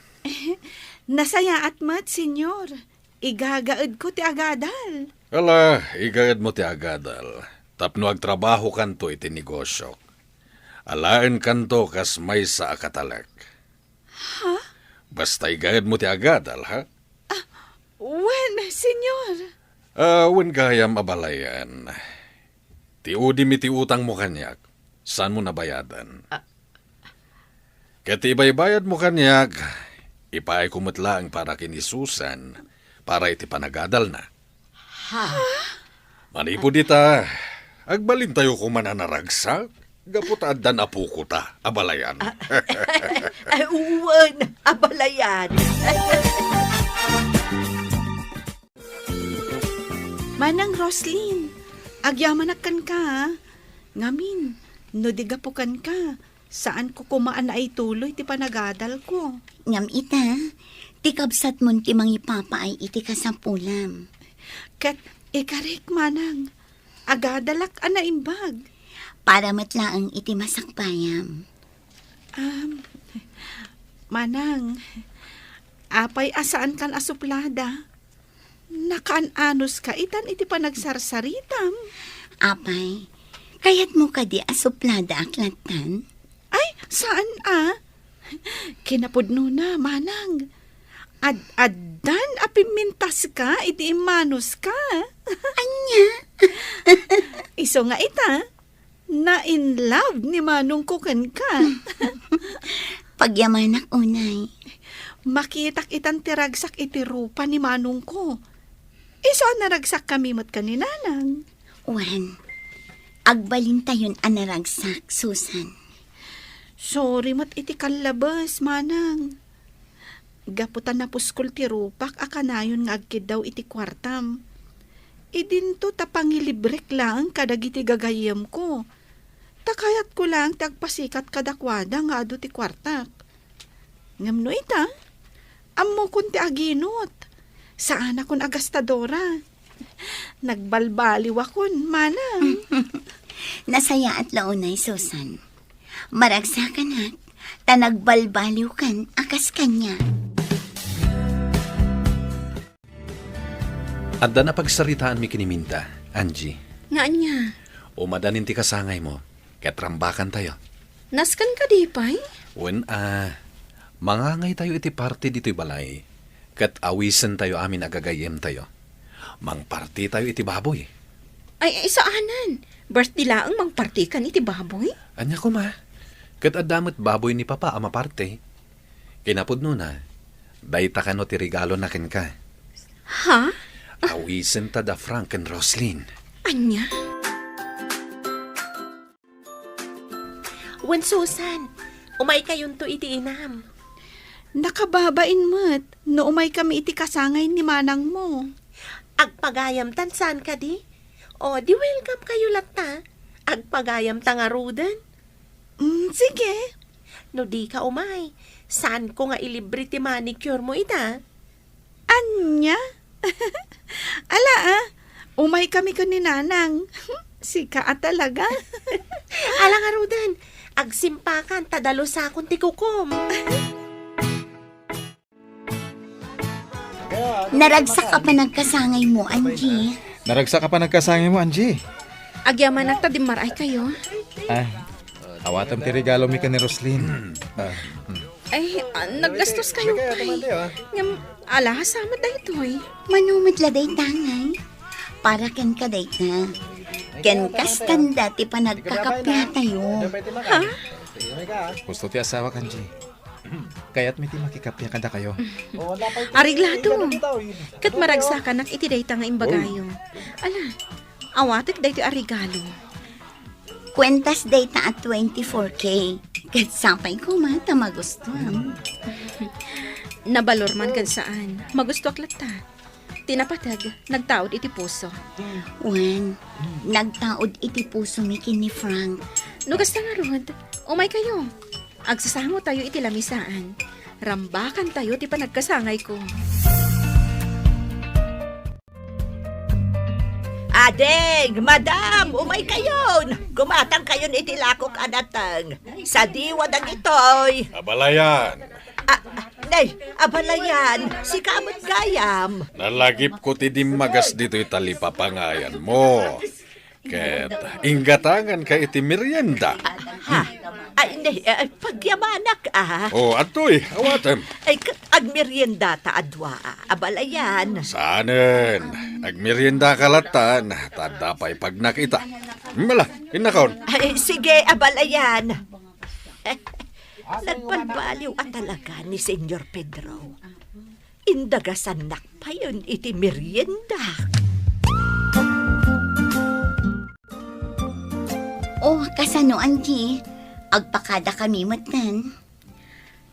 Nasayaat met, Senyor. Igagaedko ti agadal. Ala, igaedmo ti agadal. Tapno agtrabahokanto iti negosiok. Alaenkanto kas maysa a katalek. Ha? Basta igaedmo ti agadal, ha? Ah, wen, Senyor. Ah, wen gayam abalayan. Ti udim iti utangmo kaniak, saanmo nabayadan. Ah. Ket ti ibaybayadmo kaniak, ipaayko met laeng para ken ni Susan, para iti panagadalna. Ha? Manipud ita, agbalintayo koma a naragsak, gapu ta addan apokota, abalayan. Ah, ah, wen, abalayan. Manang Roslyn, agyamanak kenka, a. Ngamin, no di gapu kenka, saanko koma a naituloy ti panagadalko. Ngem ita, ti kabsatmon ti mangipapaay iti kasapulam. Ket ikarik, Manang, agadalak a naimbag. Para met laeng iti masakbayam. Am, Manang, apay a saankan a suplada? Nakaan-anuska itan iti panagsarsaritam. Apay, kayatmo kadi a supladaak lattan? Ay, saan a? Kinapudnona, Manang. Ad-addan a pimmintaska iti immanuska. Ania? Isu nga ita, na-in love ni manongko kenka. Pagyamanak unay. Makitak itan ti ragsak iti rupa ni manongko. Isu a naragsakkami met ken ni Nanang. Wen, agbalintayon a naragsak, Susan. Sorry met iti kallabes, Manang. Gapu ta napuskol ti rupak a kanayon nga agkiddaw iti kuartam. Idinto ta pangilibrek laeng kadagiti gagayyemko. Ta kayatko laeng ti agpasikat kadakuada nga adu ti kuartak. Ngem no ita, ammokon ti aginot. Saanakon a gastadora. Nagbalbaliwakon, Manang. Nasayaat la unay, Susan. Maragsakanak, ta nagbalbaliwkan a kas kaniak. Adda napagsaritaanmi ken ni Minda, Angie. Nga ania? Umadanin ti kasangaymo, ket rambakantayo. Nasken kadi pay? Wen a, mangangaytayo iti party ditoy balay, ket awisentayo amin a gagayyemtayo. Mangpartytayo iti baboy. Ay, ay, saanen. Birthday laeng mangpartykan iti baboy? Ania koma? Ket adda met baboy ni Papa a maparty. Kinapudnona, dayta kano ti regalona kenka. Ha? Awisenta da Frank ken Roslyn. Ania? Wen, Susan, umaykayonto iti inam. Nakababain met no umaykami iti kasangay ni manangmo. Agpagayamtan saan kadi? O, di welcome kayo latta. Agpagayamta ngaruden. Mm, sige. No di ka umay, saanko nga ilibre ti manicure mo ita? Ania? Ala, a, umaykami ken ni Nanang. Sika a talaga. Ala ngaruden, agsimpakan ta dalusakon ti kukom. Naragsak a panagkasangaymo, Angie. Naragsak a panagkasangaymo, Angie. Agyamanak ta dimmaray kayo. Ah, awatem ti regalomi ken ni Roslyn. Ah, hmm. Ay, ah, naggastos kayo pay. Ngem, ala, sa met daytoy. Mano met la dayta ngay? Para kenka dayta. Ken kasta ti panagkakapiatayo. Ha? Gusto ti asawak, Angie. Kayatmi ti makikappia kadakayo. Areglado. Ket maragsakanak iti dayta nga imbagayo. Ala, awatek daytoy a regalo. Kuentas dayta a twenty-four K. Ket sapay koma ta magustuam. Nabalor man ken saan. Magustuak latta. Ti napateg, nagtaud iti puso. Wen, nagtaud iti pusomi ken ni Frank. No kasta ngarud, umaykayo. Agsasangotayo iti lamisaan. Rambakantayo ti panagkasangayko. Ading, madam, umaykayon. Gumatangkayon iti lakok a nateng. Sadiwa dagitoy. Abalayan. Ah, nay, abalayan, sika met gayam. Nalagipko ti dimmagas ditoy talipapangayanmo. Ket inggatanganka iti merienda. Ha? Ay, nay, ay, pagyamanak, ah. O, adtoy, awatem. Ay, ket agmeriendata a dua, ah, abalayan. Saanen, agmeriendaka lattan, ta adda pay pagnak ita. Mala, innakon. Ay, sige, abalayan. Nagbalbaliw a talaga ni Señor Pedro. Indagasannak payen iti merienda. Oh, kasano, Angie? Agpakadakami metten.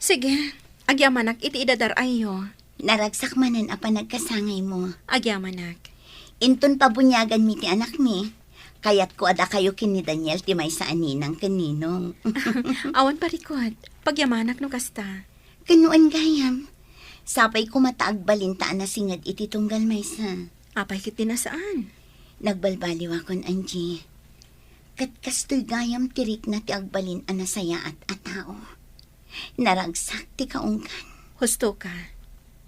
Sige, agyamanak iti idadar-ayyo. Naragsak manen a panagkasangaymo. Agyamanak. Inton pabuniaganmi ti anakmi, kayatko a dakayo ken ni Daniel ti maysa a ninang ken ninong. Awan parikut, pagyamanak no kasta. Ken no gayam, sapay koma ta agbalinta a nasinged iti tunggal maysa. Apay ket ti nasaan? Nagbalbaliwakon, Angie. Ket kastoy gayam ti rikna ti agbalin a nasayaat a tao. Naragsak ti kaunggan. Husto ka.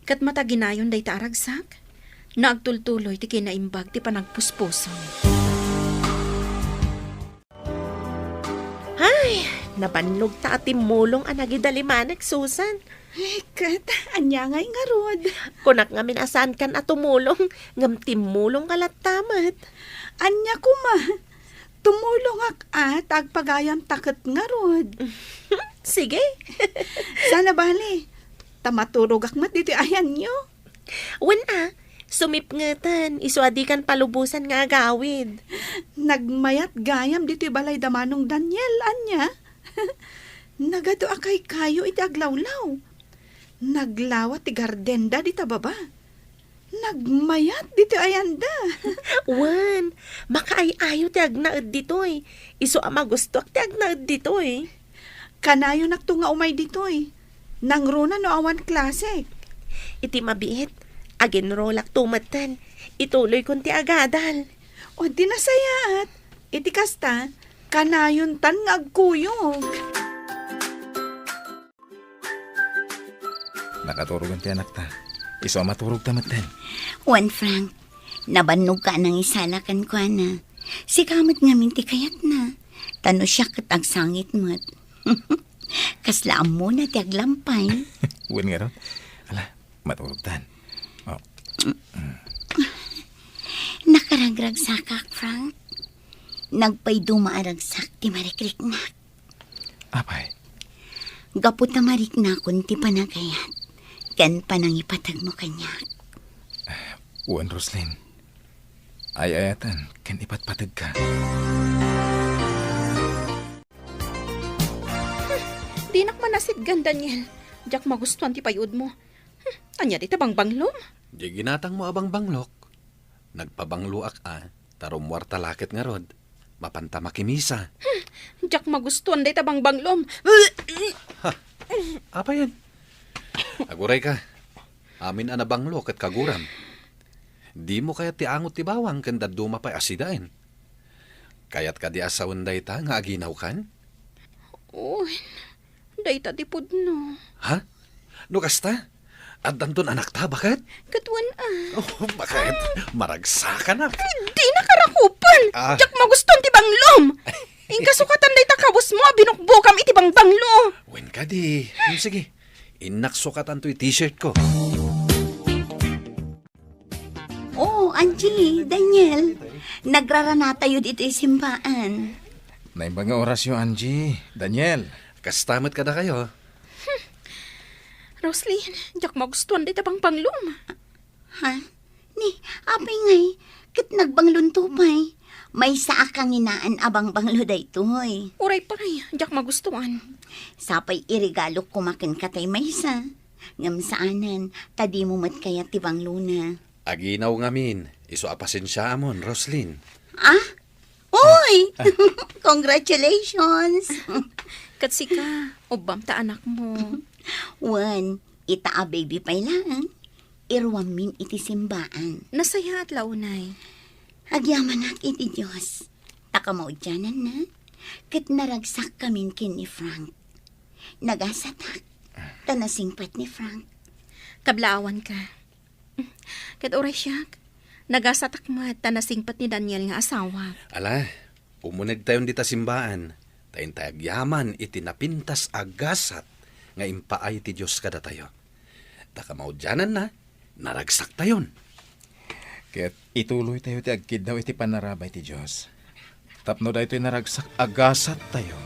Ket mataginayon dayta a ragsak, no agtultuloy ti kinaimbag ti panagpuspusom. Ay, nabannogta a timmulong a nagidalimanek, Susan. Ay, ket, ania ngay ngarud? Kunak ngamin a saankan a tumulong, ngem timmulongka latta met. Ania koma? Tumulongak a ta agpagayamta ket ngarud. Sige. Saan a bale, ta maturogak met ditoy ayanyo. Wen a, sumipngeten, isu a dikan palubosan nga agawid. Nagmayat gayam ditoy balay da Manong Daniel, ania? Nagadu a kaykayo iti aglawlaw. Naglawa ti gardenda dita baba. Nagmayat ditoy ayanda. Wen, makaay-ayo ti agnaed ditoy. Isu a magustoak ti agnaed ditoy. Kanayonakto nga umay ditoy. Nangruna no awan klasek. Iti mabiit, aginrolakto metten. Ituloykon ti agadal. O, di nasayaat. Iti kasta, kanayontan nga agkuyog. Nakaturogen ti anakta. Isu a maturogta metten. Wen, Frank, nabannogka a nangisala kenkuana. Sika met ngamin ti kayatna. Ta no siak ket agsangit met. Kasla ammona ti aglampay. Wen ngarud. Ala, maturogtan. Oh. Nakaragragsakak, Frank. Nagpayduma a ragsak ti marikriknak. Apay? Gapu ta mariknakon ti panagayat ken panangipategmo kaniak. Wen, Roslyn. Ay-ayaten ken ipatpategka. Dinak manasitgan, Daniel. Diak magustuan ti payudmo. Hmm, ania dayta bangbanglom? Di ginatangmo a bangbanglok. Nagpabangloak a, ta rummuarta la ket ngarud. Mapanta makimisa. Hmm, diak magustuan dayta bangbanglom. Ha? Apayen? Agurayka. Amin a nabanglo ket kaguram. Dimo kayat ti angot ti bawang ken dadduma pay a sidaen? Kayat kadi a sawen dayta nga aginawkan? Wen, dayta ti pudno. Ha? No kasta? Addanton anakta, baket? Ket wen a. Oh, baket? Maragsakanak. Dinak a rakupen. Ah. Diak magustuan ti banglom. Inka sukatan dayta kabusmo a binukbokam iti bangbanglo. Wen kadi. Hmm, sige. Innak sukatanto iti t-shirt ko. Oh, Angie, Daniel, nagraranatayo ditoy simbaan. Naimbag nga orasyo, Angie, Daniel. Kasta met kadakayo. Roslyn, diak magustuan dayta bangbanglom. Ha? Ni, apay ngay, ket nagbanglonto pay. Maysa a kanginaan a bangbanglo daytoy. Uray pay, diak magustuan. Sapay iregalok koma kenka tay maysa. Ngem saanen, ta dimo met kayat ti banglona. Aginaw ngamin, isu a pasensiaamon, Roslyn. Ah? Uy! Congratulations! Ket sika, ubbam ta anakmo. Wen, ita a baby pay laeng, iruammin iti simbaan. Nasayaat la unay. Agyamanak iti Dios, ta kamaudiananna, ket naragsakkamin ken ni Frank. Nagasatak, ta nasingpet ni Frank. Kablaawanka. Ket uray siak, nagasatak met ta nasingpet ni Daniel nga asawak. Ala, umunegtayon dita simbaan, ta intay agyaman iti napintas a gasat nga impaay ti Dios kadatayo. Ta kamaudiananna, naragsaktayon. Ket ituloytayo ti agkiddaw iti panarabay ti Dios. Tapno daytoy naragsak a gasattayo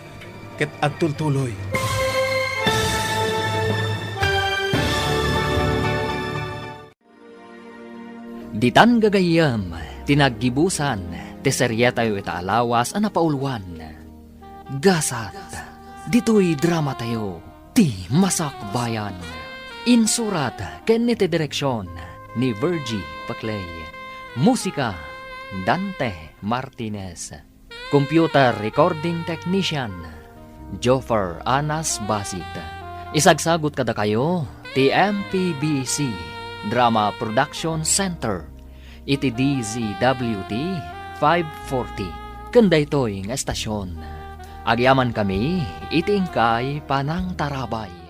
ket agtultuloy. Ditan gagayyem ti naggibusan ti serietayo ita a lawas a napauluan. Gasat, ditoy dramatayo, ti Masakbayan. Insurat ken iti direksion ni Virgie Paclay. Musika, Dante Martinez. Computer recording technician, Joffer Anas Basit. Isagsagut kadakayo ti M P B C Drama Production Center iti D Z W T five forty. Ken daytoy nga estasion, agyamankami iti inkay panangtarabay.